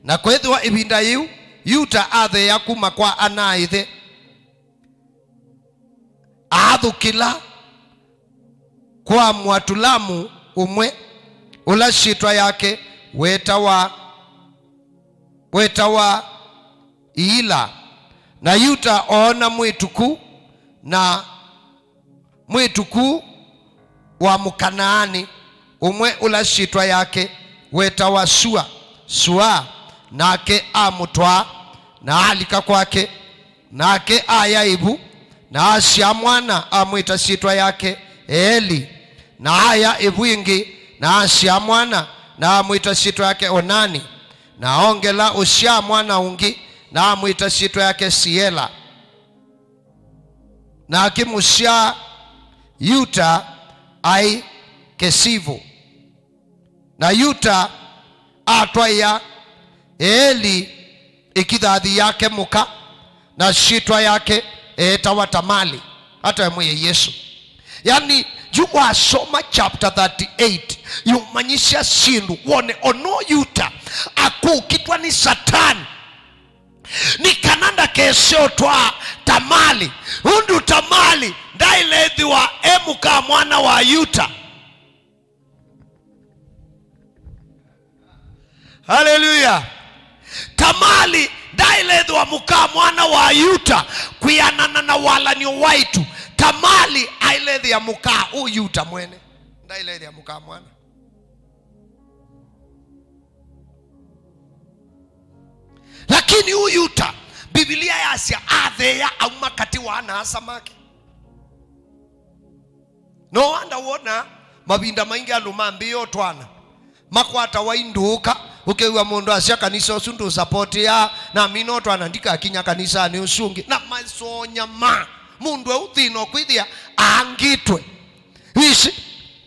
Na kwĩthĩwa ĩvinda yĩu, Yuta atheea kuma kwa ana-a-ĩthe, aathũkĩla kwa Mũatulamu ũmwe, ũla syĩtwa yake wetawa, wetawa Iila. Na Yuta oona mwĩĩtu ku, na mwĩĩtu ku wa Mũkanaani ũmwe, ũla syĩtwa yake wetawa Sua, Sua, nake amũtwaa, na alika kwake. Nake aya ĩvu, na asyaa mwana, amwĩta syĩtwa yake Eeli. Na aya ĩvu ĩngĩ, na asyaa mwana, na amwĩta syĩtwa yake Onani. Na ongela ũsyaa mwana ũngĩ, na amwĩta syĩtwa yake Siela. Na akĩmũsyaa Yuta aĩ Kesivu. Na Yuta atwaĩa Eeli ĩkithathi yake mũka, na syĩtwa yake eetawa Tamali. Hata we mwĩe Yesũ. Yani, yu wasoma chapter thirty-eight, yũmanyĩsya syĩndũ, wone ono Yuta akũkitwa nĩ Satani nĩ kana ndakese ũtwaa Tamali. Ũndũ Tamali ndaĩlethĩwa e mũka mwana wa Yuta. Haleluya! Tamali ndaĩlethĩwa mũka mwana wa Yuta kwĩanana na walan'yo waitũ. Tamali aĩlethĩa mũka ũ Yuta mwene. Ndaĩlethĩa mũka mwana. Lakini yu Yuta, Mbivilia yasya atheea auma katĩ wa ana-a-asa make. No wonder wona mavinda maingĩ andũ mambĩĩa ũtwana, makwatawa nĩ ndũũka, ũkew'a mũndũ asya, "Kanisa ũsu ndũsapotĩaa, namina ũtwana ndikakinya kanisanĩ ũsu ũngĩ." Na masonya ma mũndũ eũ thĩna ũkwĩthĩa aangĩtwe. Wĩsĩ,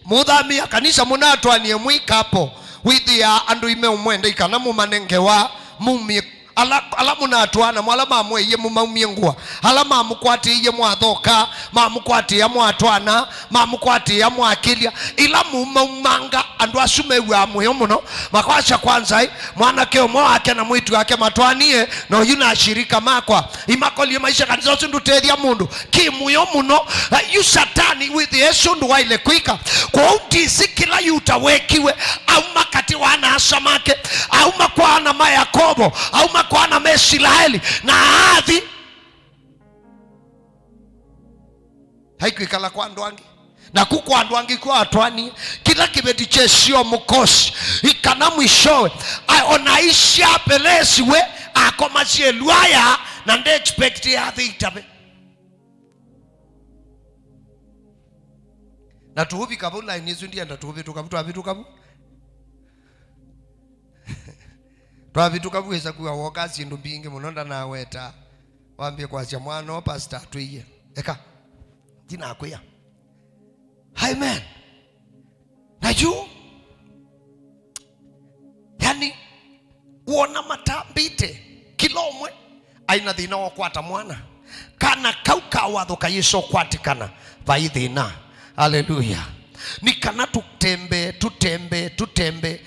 mũthamĩa kanisa mũnatwanie mwĩ kapo, wĩthĩaa andũ imeũmwenda ikana mũmane ngewa, mumye ala, ala mũnatwaana mo, ala mamweie mũmaumye ngũa, ala mamũkwatĩie mwathoka, mamũkwatĩa mwatwana, mamũkwatĩa mwakĩlya, ila mũmaumanga, andũ asu mew'aa mũyo mũno, makwasya, "Kwanza ĩ, mwanake ũmwe wake na mwĩĩtu wake matwanie, na ũyu na ashirika makwa, imakolie maisha kanisa ũsu ndũtethya mũndũ." Kĩmũyo mũno, eh, yu Satani wĩthĩe ũndũ waĩle kwĩka. Kwoou ndisi kĩla Yuta wekiwe, auma katĩ wa ana-a-asa make, auma kwa ana ma Yakovo, auma kwa ana ma Isilaeli, na athi. Haikwĩkala kwa andũ angĩ. Naku kwa andũ angĩ kwa atwanie, kĩla kĩveti kyesio mũkosi, ikana mwishowe, a-, ona aisya apelesiwe, akomasye lwaya, na nde expect athi itave. Na tũũvika vau line ĩsu, ndienda tũũvĩtũka vu, twavĩtũka vu. Twavĩtũka vu, wĩsa kuwa woka syĩndũ mbingĩ mũno ndanaweta. Wambie kwasya, "Mwana o pastor atwĩie." Eka. Ndinakwĩa. Amen. Na yu, yani, wona matambĩte, kĩla ũmwe aina thĩna wa ũkwata mwana. Kana kau ka watho kayĩsa ũkwatĩkana, vai thĩna. Haleluya. Nĩ kana tũtembee, tũtembee, tũtembee.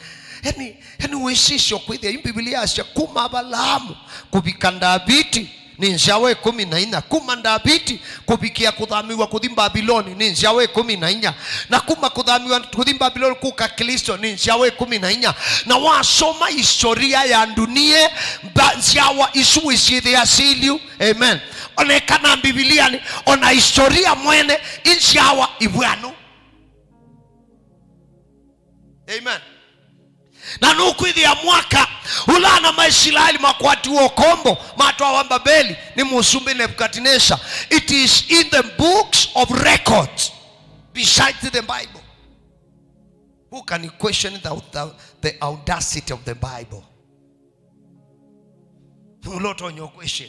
Yani, yani wĩsisye kwĩthĩa, ĩ Mbivilia yasya kuma Avalaamu kũvika Ndaviti, nĩ nzyawa ĩkũmi na inya. Kuma Ndaviti kũvikĩa kũthamĩw'a kũthi Mbaviloni, nĩ nzyawa ĩkũmi na inya. Na kuma kũthamĩw'a kũthi Mbaviloni kũka Klĩsto, nĩ nzyawa ĩkũmi na inya. Na wasoma historia ya ndunie, mba-, nzyawa isu wĩsyĩthĩa syĩ lyu. Amen. Onekana Mbivilianĩ, ona historia mwene, ĩ nzyawa ivw'anu. Amen. Na nũkwĩthĩa mwaka ũla ana ma Isilaeli makwatiwe ũkombo, matwawa Mbaveli nĩ mũsumbĩ Nebuchadnezzar. It is in the books of records besides the Bible. Who can question the, the, the audacity of the Bible? Nũla ũtonya question.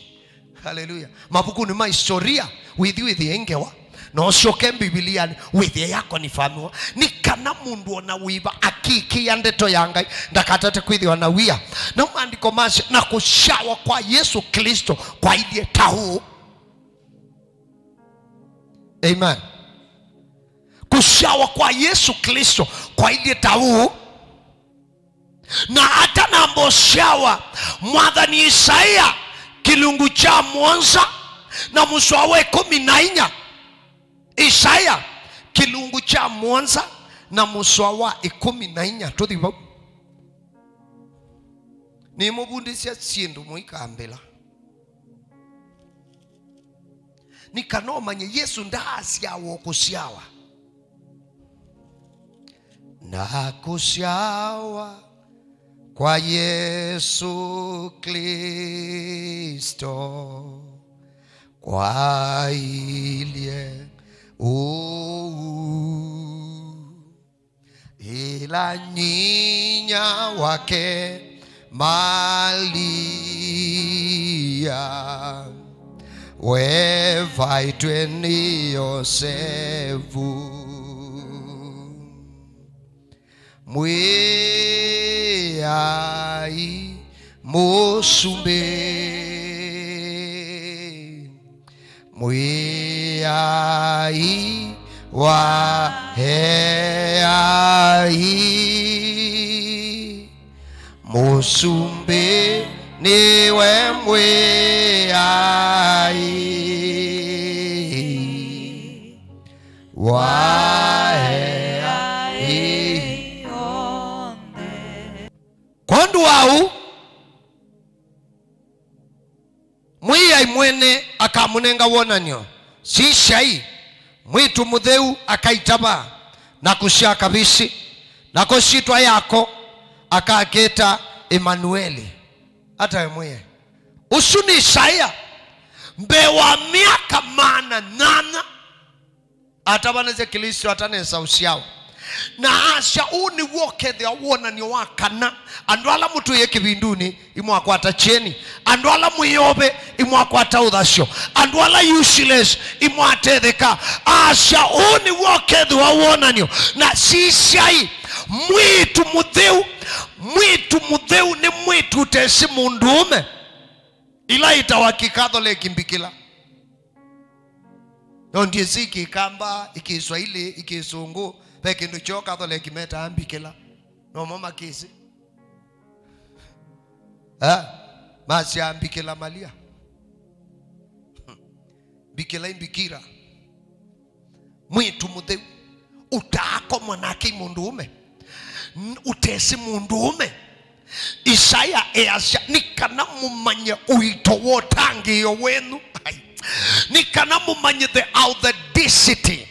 Haleluya. Mavukunĩ ma historia, wĩthi wĩthĩe ngewa, na ũsyoke Mbivilianĩ, wĩthĩe yakonifamiwa. Nĩ kana mũndũ ona wĩva akĩkĩa ndeto ya Ngai, ndakatate kwĩthĩwa na wia. Na maandĩko masya, na kũsyawa kwa Yesũ Klĩsto kwailyĩ ta ũũ. Amen. Kũsyawa kwa Yesũ Klĩsto kwailyĩ ta ũũ. Na atanamba ũsyawa, mwathani Isaia kĩlungu kya mũonza na mũsoa wa ĩkũmi na inya. Isaia kĩlungu kya mũonza na mũsoa wa ĩkũmi na inya. Tũthi vau. Nĩmũvundĩsya syĩndũ mũikambĩla. Nĩ kana ũmanye Yesũ ndaasyawa o kũsyawa. Na kũsyawa kwa Yesũ Klĩsto kwailyĩ ũu. Ĩla nyinya wake Malia wevaitwe nĩ Yosevu, Mwĩai Mũsumbĩ, Mwĩai wa eai, Mũsumbĩ nĩwe Mwĩai wa eai. Kwondũ wa ũu, Mwĩai mwene akamũnenga wonany'o. Sisyai, mwĩĩtu mũtheu akaitava na kũsyaa kavisi, nako syĩtwa yako akakĩta Emanueli. Atawe Mwĩai. Ũsu nĩ Isaia mbee wa myaka maana nyanya. Atavanasya Klĩsto atanesa ũsyawa. Na asya, ũũ nĩw'o ũkethĩwa wonany'o wa kana andũ ala mũtũĩe kĩvindunĩ imwakwata kyeni, andũ ala mwĩove imwakwata ũthasyo, andũ ala useless imwatetheka. Asya, ũũ nĩw'o ũkethĩwa wonany'o. Na sisyai, mwĩĩtu mũtheu, mwĩĩtu mũtheu nĩ mwĩĩtu ũtesĩ mũndũũme. Ila itawa Kikatholeki mbikĩla. No ndiĩsĩ Kĩkamba, Kĩswaili, Kĩsũngũ, ve kĩndũ kyoo Katholeki metaa mbikĩla. Nomo makĩsĩ. Eh? Masyaa Mbikĩla Malia. Mbikĩla imbikira. Mwĩĩtu mũtheu, ũtaakomwa nake mũndũũme, n-, ũtesĩ mũndũũme. Isaia easya, nĩ kana mũmanye ũito wa ũtangĩĩo wenyu. Ai. Nĩ kana mũmanye the authenticity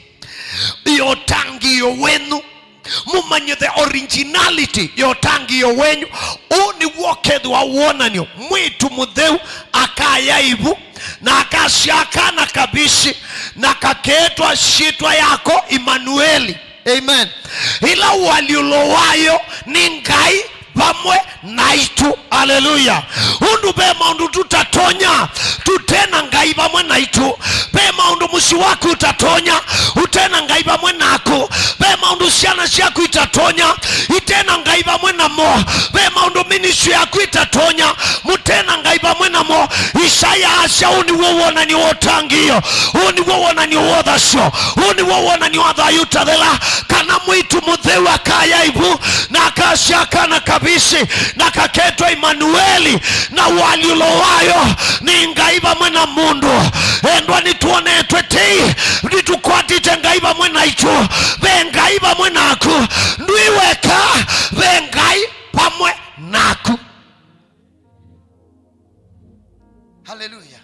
ya ũtangĩĩo wenyu. Mũmanye the originality ya ũtangĩĩo wenyu. Ũũ nĩw'o ũkethĩwa wonany'o. Mwĩĩtu mũtheu akaya ĩvu, na akasyaa kana kavisi, na kakeetwa syĩtwa yako Imanueli. Amen. Ĩla ũalyũlo wayo nĩ Ngai vamwe naitũ. Aleluya. Ũndũ ve maũndũ tũtatonya tũte na Ngai vamwe naitũ. Ve maũndũ mũsyĩ waku ũtatonya ũte na Ngai vamwe naku. Ve maũndũ syana syaku itatonya ite na Ngai vamwe namo. Ve maũndũ ministry yaku itatonya mũte na Ngai vamwe namo. Isaia asya, ũũ nĩw'o wonany'o wa ũtangĩĩo, ũũ nĩw'o wonany'o wa ũthasyo, ũũ nĩw'o wonany'o wa thayũ ũtathela, kana mwĩĩtu mũtheu akaya ĩvu, na akasyaa kana kavisi, na kaketwa Imanueli, na ũalyũlo wayo nĩ Ngai vamwe na mũndũ. Endwa, nĩtwonetwe tei, nĩtũkwatĩte Ngai vamwe naitũ. Ve Ngai vamwe naku, ndwĩ weka, ve Ngai vamwe naku. Haleluya.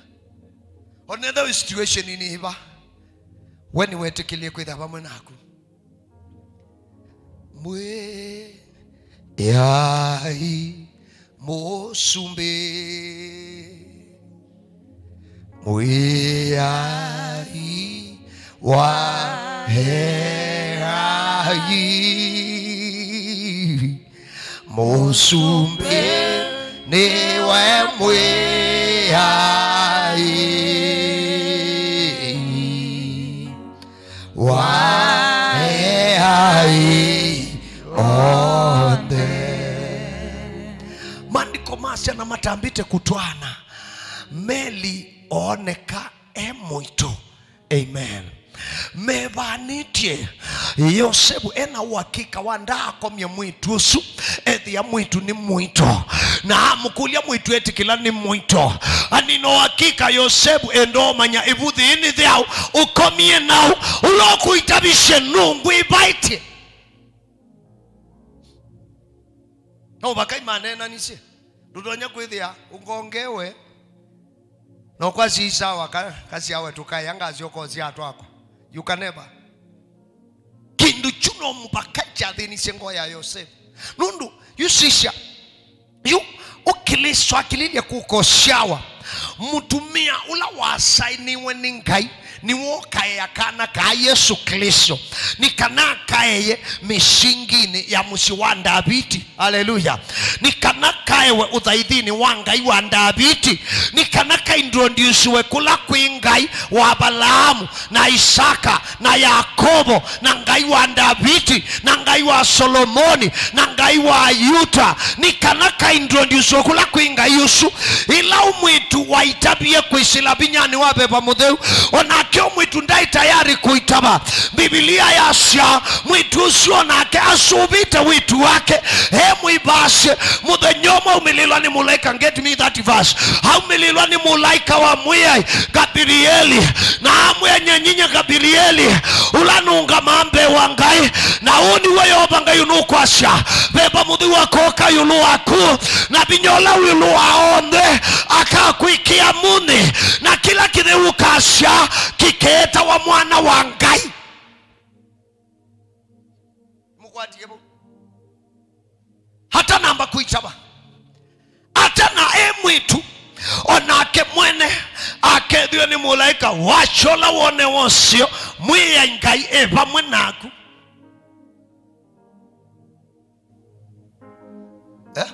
Onetha wĩ situation nĩ ĩva, we nĩwetĩkĩlie kwĩtha vamwe naku. Mwĩai Mũsumbĩ, Mwĩai wa eai, Mũsumbĩ nĩwe Mwĩai wa eai onthe. Maandĩko masya, na matambĩte kũtwaana, Meli ooneka e mũito. Amen. Mevanĩtye. Yosevu ena ũakika wa ndaakomya mwĩĩtu ũsu, ethĩa mwĩĩtu nĩ mũito. Na amũkũlya mwĩĩtu etĩkĩla nĩ mũito. Anina ũakika Yosevu endoomanya ĩvuthĩ nĩ thyaũ ũkomie naũ, ũla ũkũitavisye nũngwĩvaĩtye. No vakai maneenanisye. Ndũtonya kwĩthĩa ũngongewe. No kwasya, "Ĩ sawa, ka-, kasyawe tũkaĩa ngasyoka ũsya atwakwa." You can never. Kĩndũ kyu no mũvaka kyathĩnisye ngoo ya Yosevu. Nũndũ, yu sisya, yu Ũklĩsto akĩlĩlye kũka ũsyawa, mũtumĩa ũla wasainiwe nĩ Ngai nĩwe ũkaea kana kaa Yesũ Klĩsto, nĩ kana akaeye mĩsinginĩ ya mũsyĩ wa Ndaviti. Aleluya. Nĩ kana kaewe ũthaithinĩ wa Ngai wa Ndaviti, nĩ kana kaintrodusiwe kũla kwĩ Ngai wa Avalaamu na Isaka na Yakovo, na Ngai wa Ndaviti, na Ngai wa Solomoni, na Ngai wa Yuta, nĩ kana kaintrodusiwe kũla kwĩ Ngai ũsu. Ĩla ũmwĩtu waitavie kwĩsĩla vinyanĩ wa Veva Mũtheu, o nake ũmwĩtu ndaĩ tayarĩ kũitava. Mbivilia yasya, mwĩtu ũsu o nake asũvĩte wĩtu wake, e mwĩvasye. Mũthenya ũmwe aumĩlĩlwa nĩ mũlaĩka, get me that verse. Aumĩlĩlwa nĩ mũlaĩka wa Mwĩai, Gavirieli, na amwĩa, "Nyenyinya Gavirieli, ũla nũngamaa mbee wa Ngai, na ũũ nĩw'o Yeova Ngai ũnũkwasya, Veva Mũtheu akooka ĩũlũ waku, na vinya ũla wĩ ĩũlũ wa onthe akakwĩkĩa mũnĩ, na kĩla kĩtheu ũkasya kĩkeetawa Mwana wa Ngai." Mũkwatie vau. Atanamba kũitava. Atana e mwĩtu, o nake mwene akethĩwe nĩ mũlaĩka wa kyola wone woseo, Mwĩai Ngai e vamwe naku. Eh?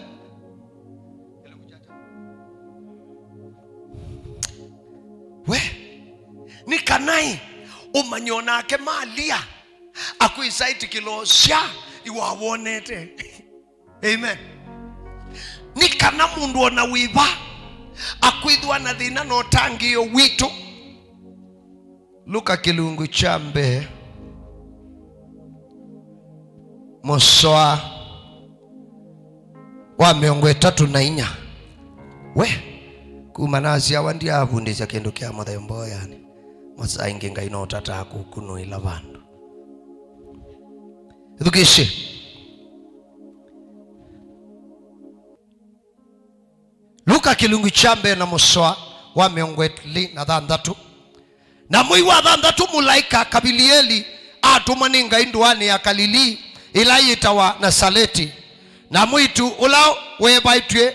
We, nĩ kana ĩ, ũmanye o nake Malia akwĩsa ĩtĩkĩlo sya iwawonete. Amen. Nĩ kana mũndũ o na wĩva akwĩthwa na thĩna na ũtangĩĩo witũ. Luka kĩlungu kya mbee, mũsoa wa mĩongo ĩtatũ na inya. We, kuma nasyawa ndyavundĩsya kĩndũ kya mũthemba ũũ, yani. Masaa aingĩ Ngai no ũtataa kũkunũĩla vandũ. Ĩthukĩĩsye. Luka kĩlungu kya mbee na mũsoa wa mĩongo ĩlĩ na thanthatũ. Na mwei wa thanthatũ mũlaĩka Kavilieli atũmwa nĩ Ngai ndũanĩ ya Kalilii ĩla yĩtawa Nasaleti, na mwĩĩtu ũla weevaĩtw'e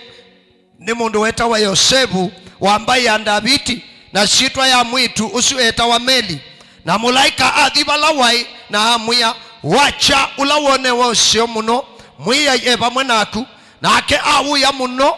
nĩ mũndũ wetawa Yosevu wa mbaĩ ya Ndaviti, na syĩtwa ya mwĩĩtu ũsu eetawa Meli. Na mũlaĩka athi vala waĩ, na amwĩa, Wakya, ũla wone wa ũseo mũno, Mwĩai e vamwe naku. Nake awũya mũno,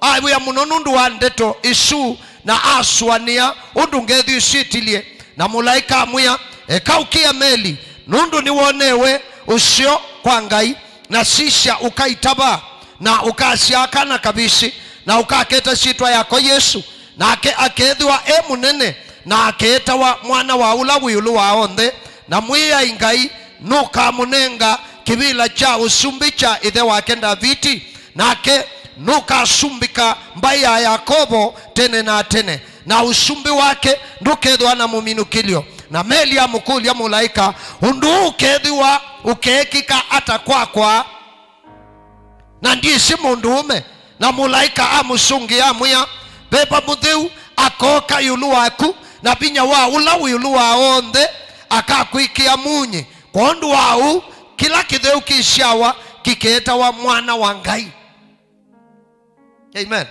awũya mũno nũndũ wa ndeto isu, na asũanĩa ũndũ ngethi ĩsu ĩtilyĩ. Na mũlaĩka amwĩa, Eka ũkĩe Meli, nũndũ nĩwonewe ũseo kwa Ngai, na sisya, ũkaitava, na ũkasyaa kana kavisi, na ũkaketa syĩtwa yako Yesũ. Nake akeethĩwa e mũnene, na akeetawa Mwana wa Ũla Wĩ Ĩũlũ wa Onthe, na Mwĩai Ngai nũkamũnenga kĩvĩla kya ũsumbĩ kya ĩthe wake Ndaviti, nake nũkasumbĩka mbaĩ ya Yakovo tene na tene, na ũsumbĩ wake ndũkethĩwa na mũminũkĩlyo. Na Meli amũkũlya mũlaĩka, Ũndũ ũũ ũkeethĩwa ũkeekĩka ata kwakwa? Na ndyĩsĩ mũndũũme. Na mũlaĩka amũsũngĩa, amwĩa, Veva Mũtheu akooka ĩũlũ waku, na vinya wa Ũla Wĩ Ĩũlũ wa Onthe akakwĩkĩa munyĩ. Kwondũ wa ũu, kĩla kĩtheu kĩsyawa kĩkeetawa Mwana wa Ngai. Amen.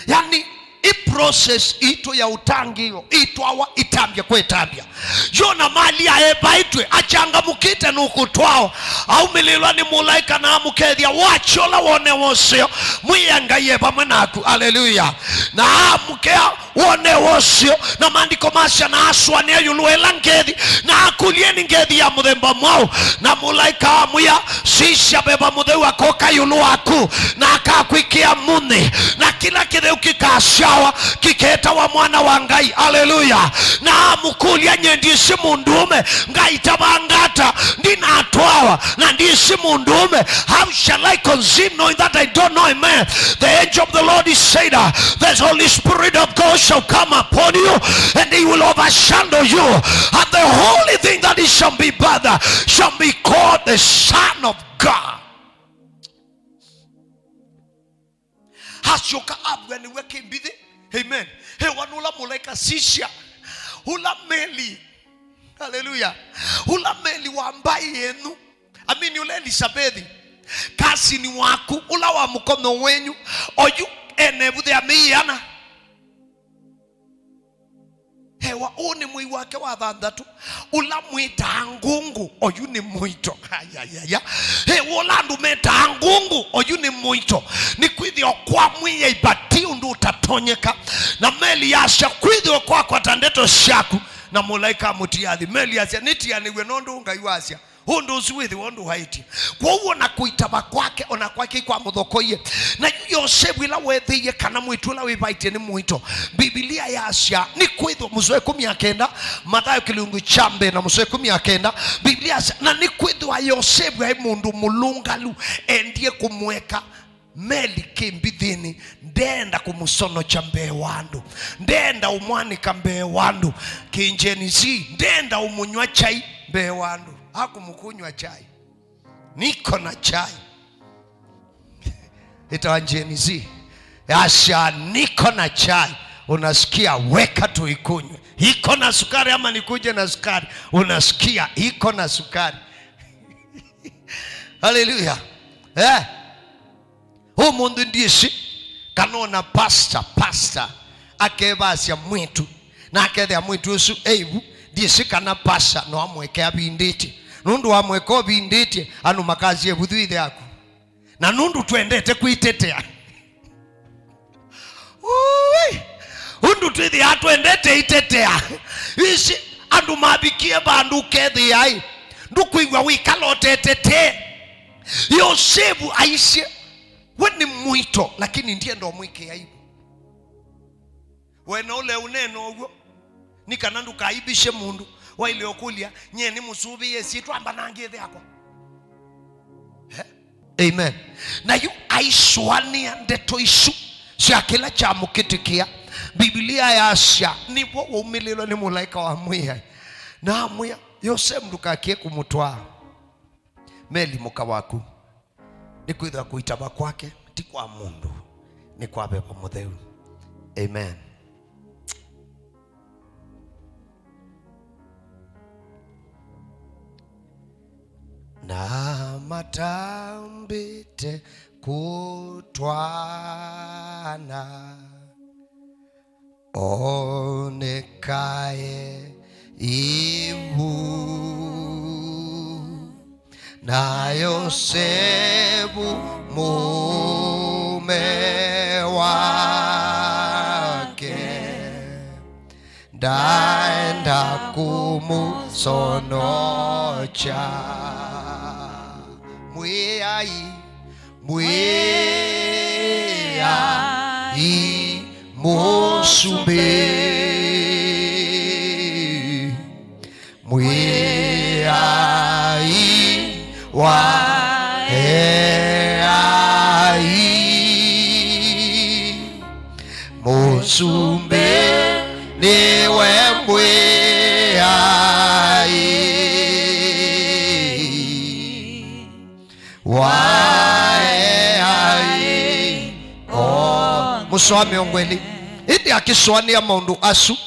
Yani, ĩ process itũ ya ũtangĩĩo ĩtwawa ĩtambya kwa ĩtambya. Yona Malia evaĩtwe, achangamũkĩte nũkũtwawa, aumĩlĩlwa nĩ mũlaĩka na amũkethya, Wakya, ũla wone wa ũseo, Mwĩai Ngai e vamwe naku. Aleluya. Na amũkea wone wa ũseo, na maandĩko masya, na asũanĩa ĩũlũ wa ĩla ngethi, na akũlya, Nĩ ngethi ya mũthemba mwaũ? Na mũlaĩka amwĩa, Sisya, Veva Mũtheu akoka ĩũlũ waku, na akakwĩkĩa munyĩ, na kĩla kĩtheu kĩkasyawa kĩketawa Mwana wa Ngai. Aleluya. Na amũkũlya, Nyie ndyĩsĩ mũndũũme, ngaitavanga ata? Ndinatwawa, na ndyĩsĩ mũndũũme. How shall I conceive, knowing that I don't know a man? The angel of the Lord, he said, uh, The Holy Spirit of God shall come upon you, and he will overshadow you, and the holy thing that it shall be birthed shall be called the Son of God. Asyoka avw'a nĩwe kĩmbithĩ. Amen. Ewa nũla mũlaĩka, Sisya, ũla Meli. Haleluya. Ũla Meli wa mbaĩ yenyu. Amini, ũla Elisabethi, kasini waku, ũla wa mũkono wenyu, oyu ene ĩvuthĩ ya mĩĩ ĩana. Ewa, ũũ nĩ mwei wake wa thanthatũ. Ũla mwĩtaa ngũngũ, oyu nĩ mũito. Ayayaya. Ewa, ũla andũ metaa ngũngũ, oyu nĩ mũito. Nĩkwĩthĩwa kwa Mwĩai vati ũndũ ũtatonyeka. Na Meli yasya, Kwĩthĩwe kwakwa ta ndeto syaku. Na mũlaĩka amũtia nthĩ. Meli asya, Nĩtianĩw'e nũndũ Ngai wasya. Ũndũ ũsu wĩthĩwa ũndũ waĩtye. Kwoou o na kũitava kwake, o na kwake ikwamũthokoie. Na yu Yosevu ĩla weethĩie kana mwĩĩtu ũla wĩvaĩtye nĩ mũito, Mbivilia yasya, nĩkwĩthĩwa mũsoa ĩkũmi na kenda, Mathayo kĩlungu kya mbee na mũsoa ĩkũmi na kenda, Mbivilia yasya, na nĩkwĩthĩwa Yosevu aĩ mũndũ mũlũngalu, endie kũmũeka Meli kĩmbithĩnĩ, ndeenda kũmũsonokya mbee wa andũ, ndeenda ũmwanĩka mbee wa andũ. Kĩ Gen Z, ndeenda ũmũnyw'a kyai mbee wa andũ. Akũmũkũnyw'a kyai. Niko na chai. Ĩtawa Gen Z. Yasya, niko na chai. Unasikia, weka tuikunywe. Iko na sukari ama nikuje na sukari? Unasikia, iko na sukari. Haleluya. Eh? Ũmũnthĩ ndyĩsĩ kana ona pastor, pastor akevasya mwĩĩtu, na akethĩa mwĩĩtu ũsu e ĩvu, ndyĩsĩ kana pastor no amwĩke avindĩtye. Nũndũ wamwĩka ũvindĩtye, andũ makasya, "Ĩvuthu ĩthe yaku." Na nũndũ twendete kwĩtetea. Ũĩ, ũndũ twĩthĩaa twendete itetea. Ĩsĩ andũ mavikie vandũ ũkethĩaĩ, ndũkwĩw'a wĩkala ũtetetee. Yosevu aisye, "We nĩ mũito, lakini ndienda ũmwĩkĩa aibu." We no ũle ũneena ũw'o, nĩ kana ndũkaibishe mũndũ. Waĩle ũkũlya, "Nyie nĩ mũsũvĩe syĩtwa mbanangĩe ĩthe yakwa?" Eh? Amen. Na yu aisũanĩa ndeto isu sya kĩla kyamũkĩtĩkĩa. Mbivilia yasya, nĩvo waumĩlĩlwe nĩ mũlaĩka wa Mwĩai. Na amwĩa, "Yosevu, ndũkakĩe kũmũtwaa Meli mũka waku. Nĩkwĩthĩwa kũitava kwake ti kwa mũndũ, nĩ kwa Veva Mũtheu." Amen. Na matambĩte kũtwaana, onekae ĩvu, na Yosevu mũũme wake ndaenda kũmũsonokya. Mwĩai, Mwĩai, Mũsumbĩ, Mwĩai wa eai, Mũsumbĩ nĩwe Mwĩai. Waeai o. Mũsoa mĩongo ĩlĩ. Ĩndĩ akĩsũanĩa maũndũ asu,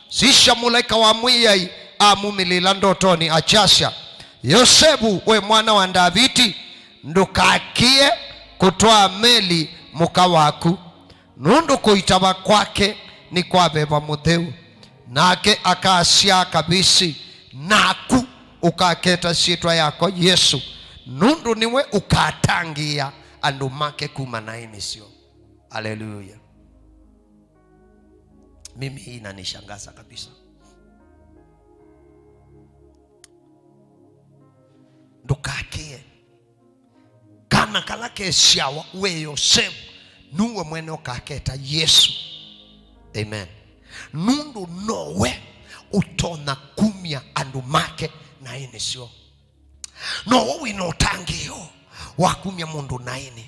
sisya, mũlaĩka wa Mwĩai amumĩlĩĩla ndotonĩ, akyasya, "Yosevu, we mwana wa Ndaviti, ndũkakĩe kũtwaa Meli mũka waku, nũndũ kũitava kwake nĩ kwa Veva Mũtheu. Nake akasyaa kavĩsĩ, naku ũkaketa syĩtwa yakwa Yesũ, nũndũ nĩwe ũkatangĩĩa andũ make kuma naĩnĩ syoo." Haleluya! Mimi hii inanishangaza kabisa. Ndũkakĩe. Kana kala kesyawa we Yosevu, nuwe mwene ũkaketa Yesũ. Amen. Nũndũ nowe ũtonya kumya andũ make naĩnĩ syoo. Nowe wĩna ũtangĩĩo wa kumya mũndũ naĩnĩ.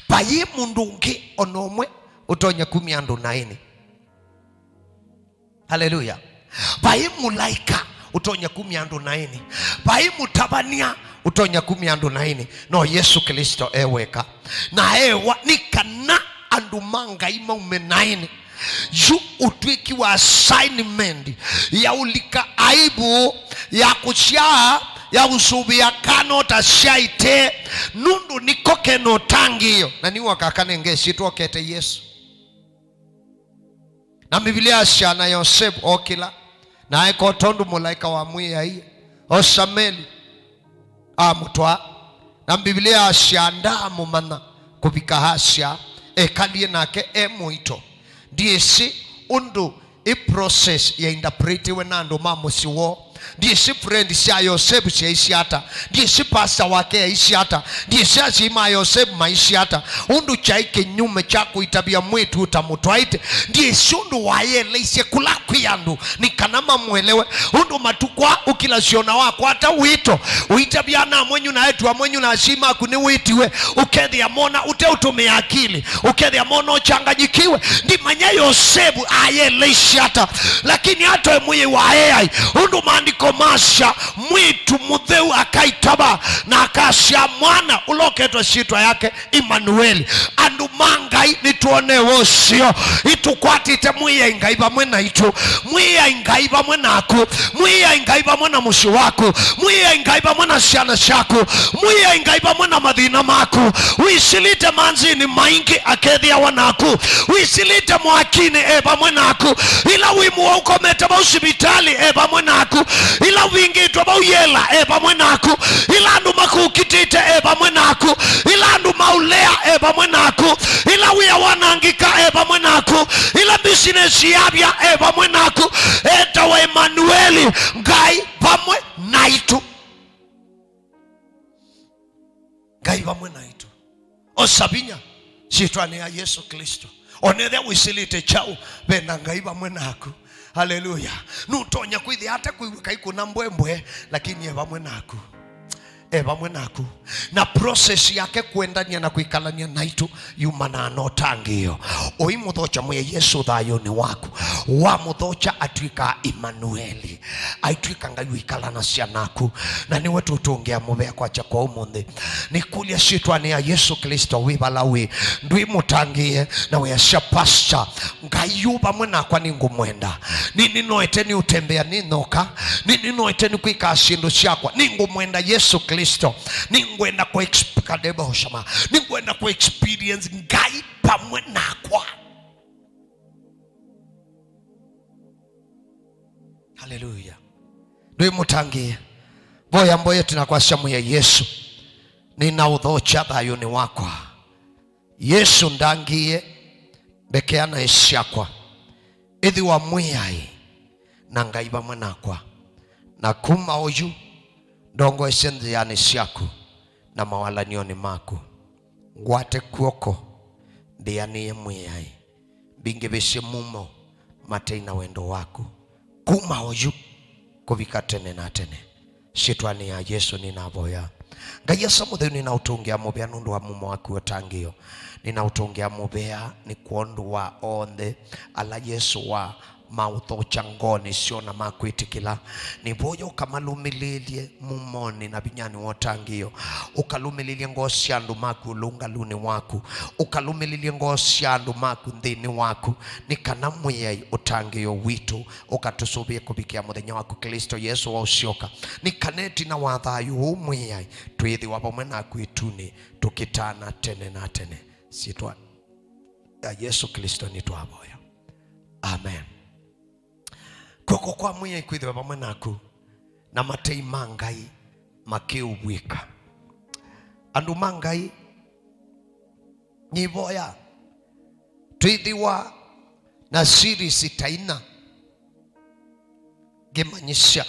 Vai mũndũ ũngĩ o na ũmwe ũtonya kumya andũ naĩnĩ. Haleluya. Vai mũlaĩka ũtonya kumya andũ naĩnĩ. Vai mũtavany'a ũtonya kumya andũ naĩnĩ. No Yesũ Klĩsto e weka. Na ewa nĩ kana andũ ma Ngai maume naĩnĩ. Yu ũtw'ĩki wa assignment ya ũlika aibu, ya kũsyaa, ya ũsũvĩa kana ũtasyaĩte, nũndũ nĩko kena ũtangĩĩo. Na nĩw'o kakanenge syĩtwa ũkete Yesũ. Na Mbivilia yasya, na Yosevu okĩla, na eka o tondũ mũlaĩka wa Mwĩai, osa Meli, amũtwaa. Na Mbivilia yasya, ndaamũmanya kũvika asya, ekalie nake e mũito. Ndyĩsĩ ũndũ ĩ process yainterpretiwe na andũ ma mũsyĩ woo. Ndyĩsĩ friend sya Yosevu syaisye ata. Ndyĩsĩ pastor wake aisye ata. Ndyĩsĩ asyai ma Yosevu maisye ata. Ũndũ kyaĩ kĩnyume kya kũitavya mwĩĩtu ũtamũtwaĩte. Ndyĩsĩ ũndũ wayeleisye kũla kwĩ andũ nĩ kana mamũelewe. Ũndũ matukũ aa ũkilasya o na wakwata wĩto, ũitavya ana amwenyu na eĩtu amwenyu na asyai maku nĩwĩtiwe, ũkethĩa mona ũteũtũmĩa akili, ũkethĩa mona ũchanganyikiwe. Ndimanya Yosevu ayeleisye ata, lakini atoe mwĩĩ wa eai. Ũndũ maandĩko Maandĩko masya, mwĩĩtu mũtheu akaitava na akasya mwana ũla ũketwa syĩtwa yake Imanueli. Andũ ma Ngai, nĩtwonewe ũseo. Itũkwatĩte Mwĩai Ngai vamwe naitũ. Mwĩai Ngai vamwe naku. Mwĩai Ngai vamwe na mũsyĩ waku. Mwĩai Ngai vamwe na syana syaku. Mwĩai Ngai vamwe na mathĩna maku. Wĩsilĩte manzĩnĩ maingĩ, akethĩawa naku. Wĩsilĩte mwakinĩ, e vamwe naku. Ĩla wĩ mũwau ũkomete vau sivitalĩ, e vamwe naku. Ĩla ũvingĩtwe vau yela, e vamwe naku. Ĩla andũ makũkitĩte, e vamwe naku. Ĩla andũ maũlea, e vamwe naku. Ĩla wĩa wanangĩka, e vamwe naku. Ĩla business yavya, e vamwe naku. Etawa Emanueli, Ngai vamwe naitũ. Ngai vamwe naitũ. Osa vinya syĩtwanĩ ya Yesũ Klĩsto. Onethĩa wĩsilĩte kyaũ, ve na Ngai vamwe naku. Haleluya. Nũtonya kwĩthĩa ata kwĩw'a kaikũna mbwembwe, lakini e vamwe naku. E vamwe naku. Na process yake kwendania na kwĩkalania naitũ yumanaa na ũtangĩĩo. Ũimũthokya Mwĩai Yesũ thayũnĩ waku. Wamũthokya atw'ĩkaa Imanueli. Aitw'ĩka Ngai wĩkalanasya naku. Na nĩwe tũtũngĩa mũvea kwakya kwa ũmũnthĩ. Nĩkũlya syĩtwanĩ ya Yesũ Klĩsto, wĩ vala wĩ, ndwĩmũtangĩĩe na wĩasya, Pastor, Ngai yu vamwe nakwa, nĩngũmwenda. Nĩnĩnoete nĩ ũtembea nĩ nyoka. Nĩnĩnoete nĩ kwĩkaa syĩndũ syakwa. Nĩngũmwenda Yesũ Klĩsto. Nĩngwenda kũ exp-, kadebo shama. Nĩngwenda kũ experience Ngai vamwe nakwa. Haleluya. Ndwĩmũtangĩĩe. Voya mboya tũnakwasya Mwĩai Yesũ. Nĩnaũthokya thayũnĩ wakwa. Yesũ ndangĩĩe, mbekea naĩ syakwa. Ĩthĩwa Mwĩai na Ngai vamwe nakwa. Na kuma oyu, ndongoesye nzĩanĩ syaku na mawalany'onĩ maku. Ngwate kw'oko, ndĩanĩe Mwĩai. Mbingĩvĩsye mumo matei na wendo waku. Kuma oyu kũvika tene na tene. Syĩtwanĩ ya Yesũ nĩnavoya. Ngai Asa Mũtheu, nĩnaũtũngĩa mũvea nũndũ wa mumo waku wa ũtangĩĩo. Nĩnaũtũngĩa mũvea nĩ kwondũ wa onthe ala Yesũ wa maũthokya ngoonĩ syoo na makwĩtĩkĩla. Nĩvoya ũkamalũmĩlĩlye mumonĩ na vinyanĩ wa ũtangĩĩo. Ũkalũmĩlĩlye ngoo sya andũ maku ũlũngalũnĩ waku. Ũkalũmĩlĩlye ngoo sya andũ maku nthĩnĩ waku, nĩ kana Mwĩai ũtangĩĩo witũ ũkatũsũvĩe kũvikĩa mũthenya waku Klĩsto Yesũ wa ũsyoka. Nĩ kana ĩtina wa thayũ ũũ Mwĩai, twĩthĩwa vamwe naku ĩtunĩ, tũkĩtana tene na tene. Syĩtwa ya Yesũ Klĩsto nĩtwavoya. Amen. Kw'oko kwa Mwĩai kwĩthĩwe vamwe naku, na matei ma Ngai makĩũvw'ĩka. Andũ ma Ngai, nĩvoya twĩthĩwa na series ta ina ngĩmanyĩsya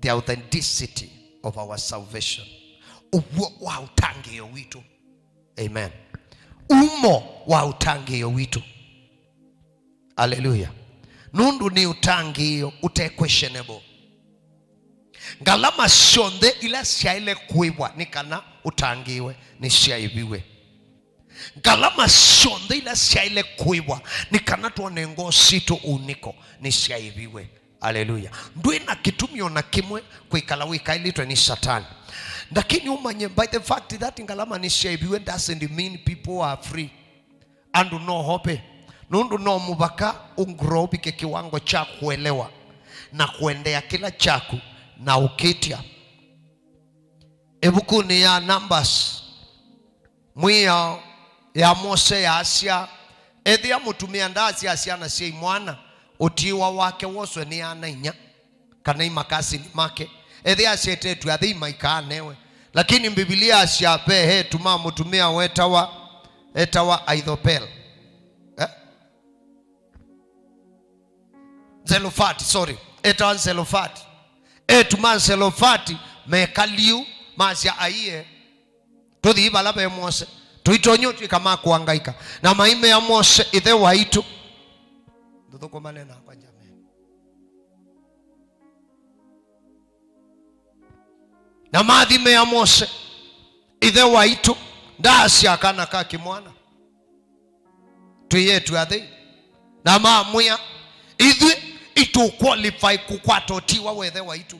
the authenticity of our salvation, ũw'o wa ũtangĩĩo witũ. Amen. Umo wa ũtangĩĩo witũ. Aleluya. Nũndũ nĩ ũtangĩĩo ũte questionable. Ngalama syonthe ila syaĩle kũĩvwa nĩ kana ũtangĩĩwe nĩsyaĩviwe. Ngalama syonthe ila syaĩle kũĩvwa nĩ kana twone ngoo sitũ ũunĩko nĩsyaĩviwe. Aleluya. Ndwĩ na kĩtumi o na kĩmwe kwĩkala wĩkaĩlĩtwe nĩ Satani. Lakini ũmanye, by the fact that ngalama nĩsyaĩviwe doesn't mean people are free. Andũ no ope. Nũndũ no mũvaka ũgrow ũvike kĩwango kya kũelewa na kũendea kĩla kyaku na ũkĩtya. Ĩvukunĩ ya Numbers, Mwĩao ya Mose yaasya, ethĩa mũtumĩa ndaasya syana syai mwana, ũtiĩwa wake woswe nĩ ana-inyia kana imakasini make. Ethĩa asyetetw'e athei maikaanewe. Lakini Mbivilia yasya ve eĩtu ma mũtumĩa wetawa, etawa Aithopel. Eh? Zelofati, sorry. Etawa Zelofati. Eĩtu ma Zelofati mekaliu, masya, aiee, tũthi vala ve Mose. Tũitonya ũtw'ĩka ma kũangaika. Na maimea Mose, ĩthe waitũ. Ndũthũkũmane nakwa, jameni. Na mathimea Mose, ĩthe waitũ, ndaasya kana ka kĩmwana. Twĩ eĩtu athei. Na mamwĩa, ithyĩ Itũ qualify kũkwata ũtiwa wa ĩthe waitũ.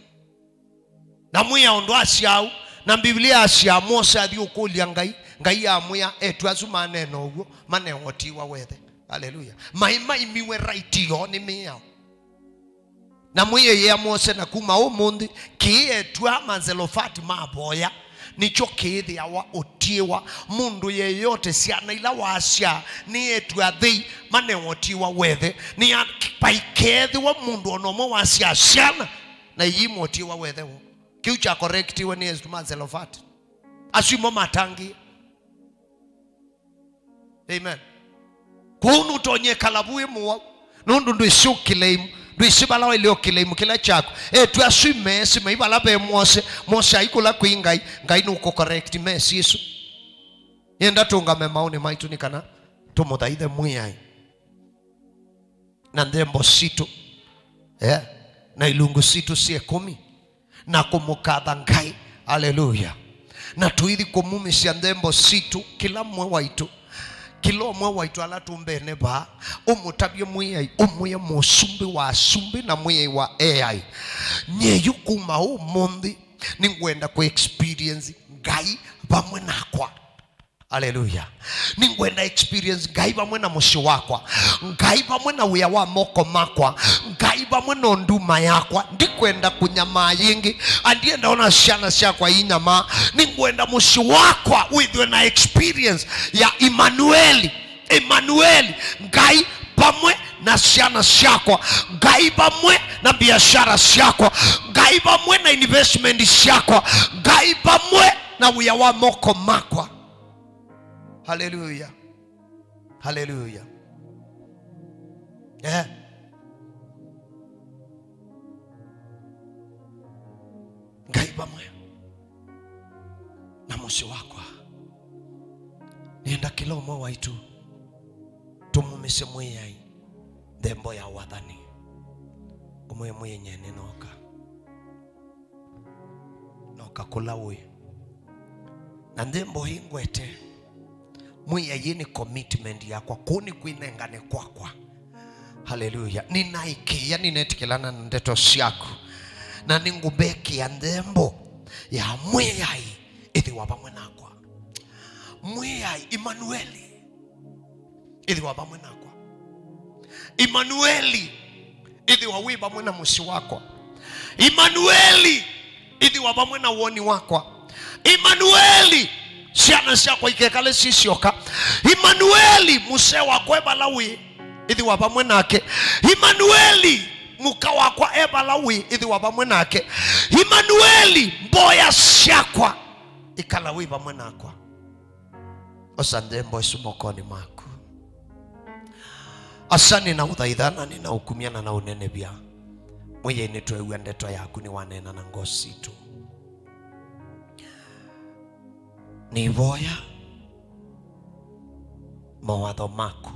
Na mwĩao ndwasyaa ũu, na Biblia yasyaa Mose athi ũkũlya Ngai, Ngai amwĩa, "Etu asu maneena ũw'o, manewa ũtiwa wa ĩthe." Haleluya. Maĩ maimiwe right yoo nĩ mĩao. Na Mwĩai ea Mose, "Na kuma ũmũnthĩ, kĩĩ etu aa Mazelofati mavoya, nĩkyo kĩĩthĩawa ũtiĩwa. Mũndũ yeyote syana ila wasyaa nĩ etu athei, manewa ũtiwa wa ĩthe. Nĩ a-, vaikeethĩwa mũndũ o na ũmwe wasyaa syana na iyima ũtiwa wa ĩthe woo." Kĩu kya correctiwe nĩ etu Mazelofati. Asu imo matangĩĩe. Amen. Kwoou nũtonye kala vu wĩ mũwau, nũndũ ndwĩsĩ ũclaim, ndwĩsĩ vala waĩle ũclaim kĩla kyaku. Etu asu imeesĩ mai vala ve Mose, Mose aikũla kwĩ Ngai, Ngai nũkũcorrect mesi ĩsu. Nĩenda tũngame maũnĩ maitũ nĩ kana tũmũthaithe Mwĩai na nthembo sitũ, eh, na ilungu sitũ sya ĩkũmi, na kũmũkatha Ngai. Haleluya. Na tũithi kũmumĩsya nthembo sitũ, kĩla mwe waitũ, kĩla ũmwe waitũ ala tũmbene vaa, ũmũtavye Mwĩai, ũmwĩe, "Mũsumbĩ wa asumbĩ na Mwĩai wa eai, nyie yu kuma ũmũnthĩ nĩngwenda kũ experience Ngai vamwe nakwa." Haleluya. Nĩngwenda experience Ngai vamwe na mũsyĩ wakwa, Ngai vamwe na wĩa wa moko makwa, Ngai vamwe na nduma yakwa. Ndikwenda kũnyamaa yĩngĩ, na ndienda ona syana syakwa inyamaa. Nĩngwenda mũsyĩ wakwa wĩthwe na experience ya Imanueli. Imanueli, Ngai vamwe na syana syakwa, Ngai vamwe na biashara syakwa, Ngai vamwe na investment syakwa, Ngai vamwe na wĩa wa moko makwa. Haleluya. Haleluya. Eh. Ngai vamwe na mũsyĩ wakwa. Nĩenda kĩla ũmwe waitũ tũmumĩsye Mwĩai nthembo ya wathani. Ũmwĩe Mwĩai, "Nyie nĩnoka." Noka kũla ũĩ. Na nthembo ĩĩ ngwete, Mwĩai, ĩĩ nĩ commitment yakwa, kũu nĩ kwĩnengane kwakwa. Haleluya. Nĩnaĩkĩĩa, nĩnetĩkĩlana na ndeto syaku. Na nĩngũmbekĩa nthembo ya Mwĩai ĩthĩwa vamwe nakwa. Mwĩai, Imanueli, ĩthĩwa vamwe nakwa. Imanueli, ĩthĩwa wĩ vamwe na mũsyĩ wakwa. Imanueli, ĩthĩwa vamwe na woni wakwa. Imanueli, syana syakwa ikekale syĩ syoka. Imanueli, mũsee wakwa e vala wĩ, ĩthĩwa vamwe nake. Imanueli, mũka wakwa e vala wĩ, ĩthĩwa vamwe nake. Imanueli, mboya syakwa, ĩkala wĩ vamwe nakwa. Osa nthembo ĩsu mokonĩ maku. Asa, nĩnaũthaitha na nĩnaũkumya na naũnenevya. Mwĩai, nĩtweew'a ndeto yaku, nĩwaneena na ngoo sitũ. Nĩvoya mawatho maku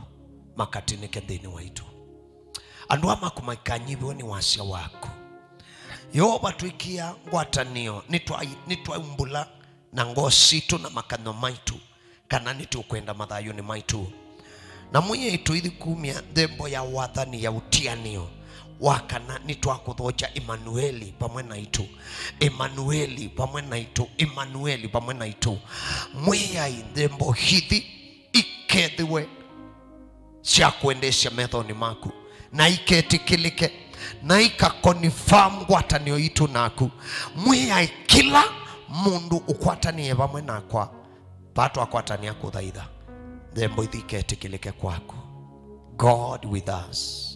makatinĩke nthĩnĩ waitũ. Andũ aa maku maikanyivĩwe nĩ wasya waku. Yeova, twĩkĩa ngwatanĩo, nĩtwa-, nĩtwaumbũla na ngoo sitũ na makanyw'a maitũ, kana nĩtũkwenda mathayũnĩ maitũ. Na Mwĩai, tũithi kumya nthembo ya wathani ya ũtianĩo wa kana nĩtwakũthokya Imanueli vamwe naitũ, Imanueli vamwe naitũ, Imanueli vamwe naitũ. Mwĩai, nthembo hithi ikethĩwe sya kwendeesya methonĩ maku, na iketĩkĩlĩke, na ika confirm ngwatanĩo yitũ naku. Mwĩai, kĩla mũndũ ũkwatanĩe vamwe nakwa, vaa twakwatanĩa kũthaitha, nthembo ithi iketĩkĩlĩke kwaku. God with us,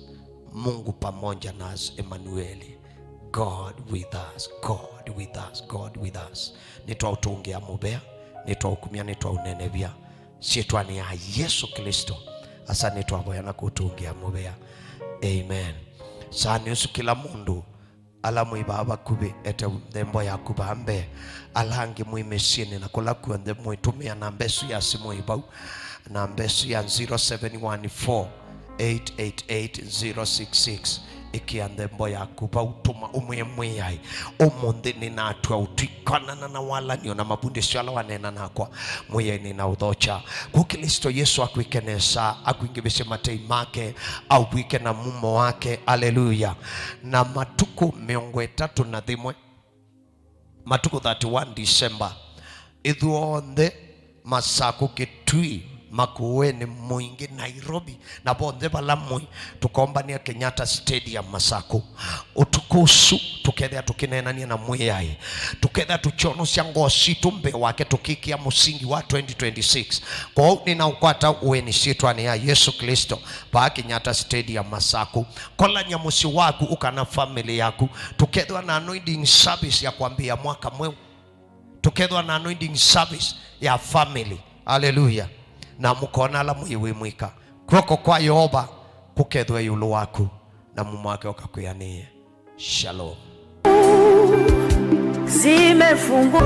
Mungu pamoja nasi, Emanueli. God with us, God with us, God with us. Nĩtwaũtũngĩa mũvea, nĩtwaũkumya, nĩtwaũnenevya. Syĩtwanĩ ya Yesũ Klĩsto, asa nĩtwavoya na kũtũngĩa mũvea. Amen. Saanĩ ũsu kĩla mũndũ, ala mwĩ vaa vakuvĩ, ete nthembo yaku vaa mbee. Ala angĩ mwĩ mĩsyĩnĩ na kũla kw'onthe mwĩtũmĩa namba ĩsu ya simũ ĩ vau. Namba ĩsu ya zero seven one four, eight eight eight, zero six six. Ĩkĩa nthembo yaku vau, tũma ũmwĩe, Mwĩai, ũmũnthĩ nĩnatw'a ũtw'ĩkanana na walanio na mavundĩsyo ala waneena nakwa. Mwĩai, nĩnaũthokya. Kũ Klĩsto Yesũ akwĩke nesa, akwingĩvĩsye matei make, aũvw'ĩke na mumo wake. Aleluya. Na matukũ mĩongo ĩtatũ na thĩmwe, matukũ thirty-one December, ĩthyonthe Masakũ, Kitui, Makueni, Mwingi, Nairobi, na vonthe vala mũĩ, tũkombanĩa Kenyatta Stadium Masakũ. Ũtukũ ũsu tũkethĩa tũkĩneenania na Mwĩai, tũkethĩa tũkyonosya ngoo sitũ mbee wake, tũkĩkĩa mũsingi wa twenty twenty-six. Kwoou nĩnaũkwata ũeni syĩtwanĩ ya Yesũ Klĩsto vaa Kenyatta Stadium Masakũ. Kolany'a mũsyĩ waku, ũka na family yaku. Tũkethĩwa na anointing service ya kwambĩĩa mwaka mweũ. Tũkethĩwa na anointing service ya family. Aleluya. Na mũkona ala mũĩ wĩ mwĩka. Kw'oko kwa Yeova kũkethĩwe ĩũlũ waku, na mumo wake ũkakwĩanĩe. Shalom. Zimefungwa.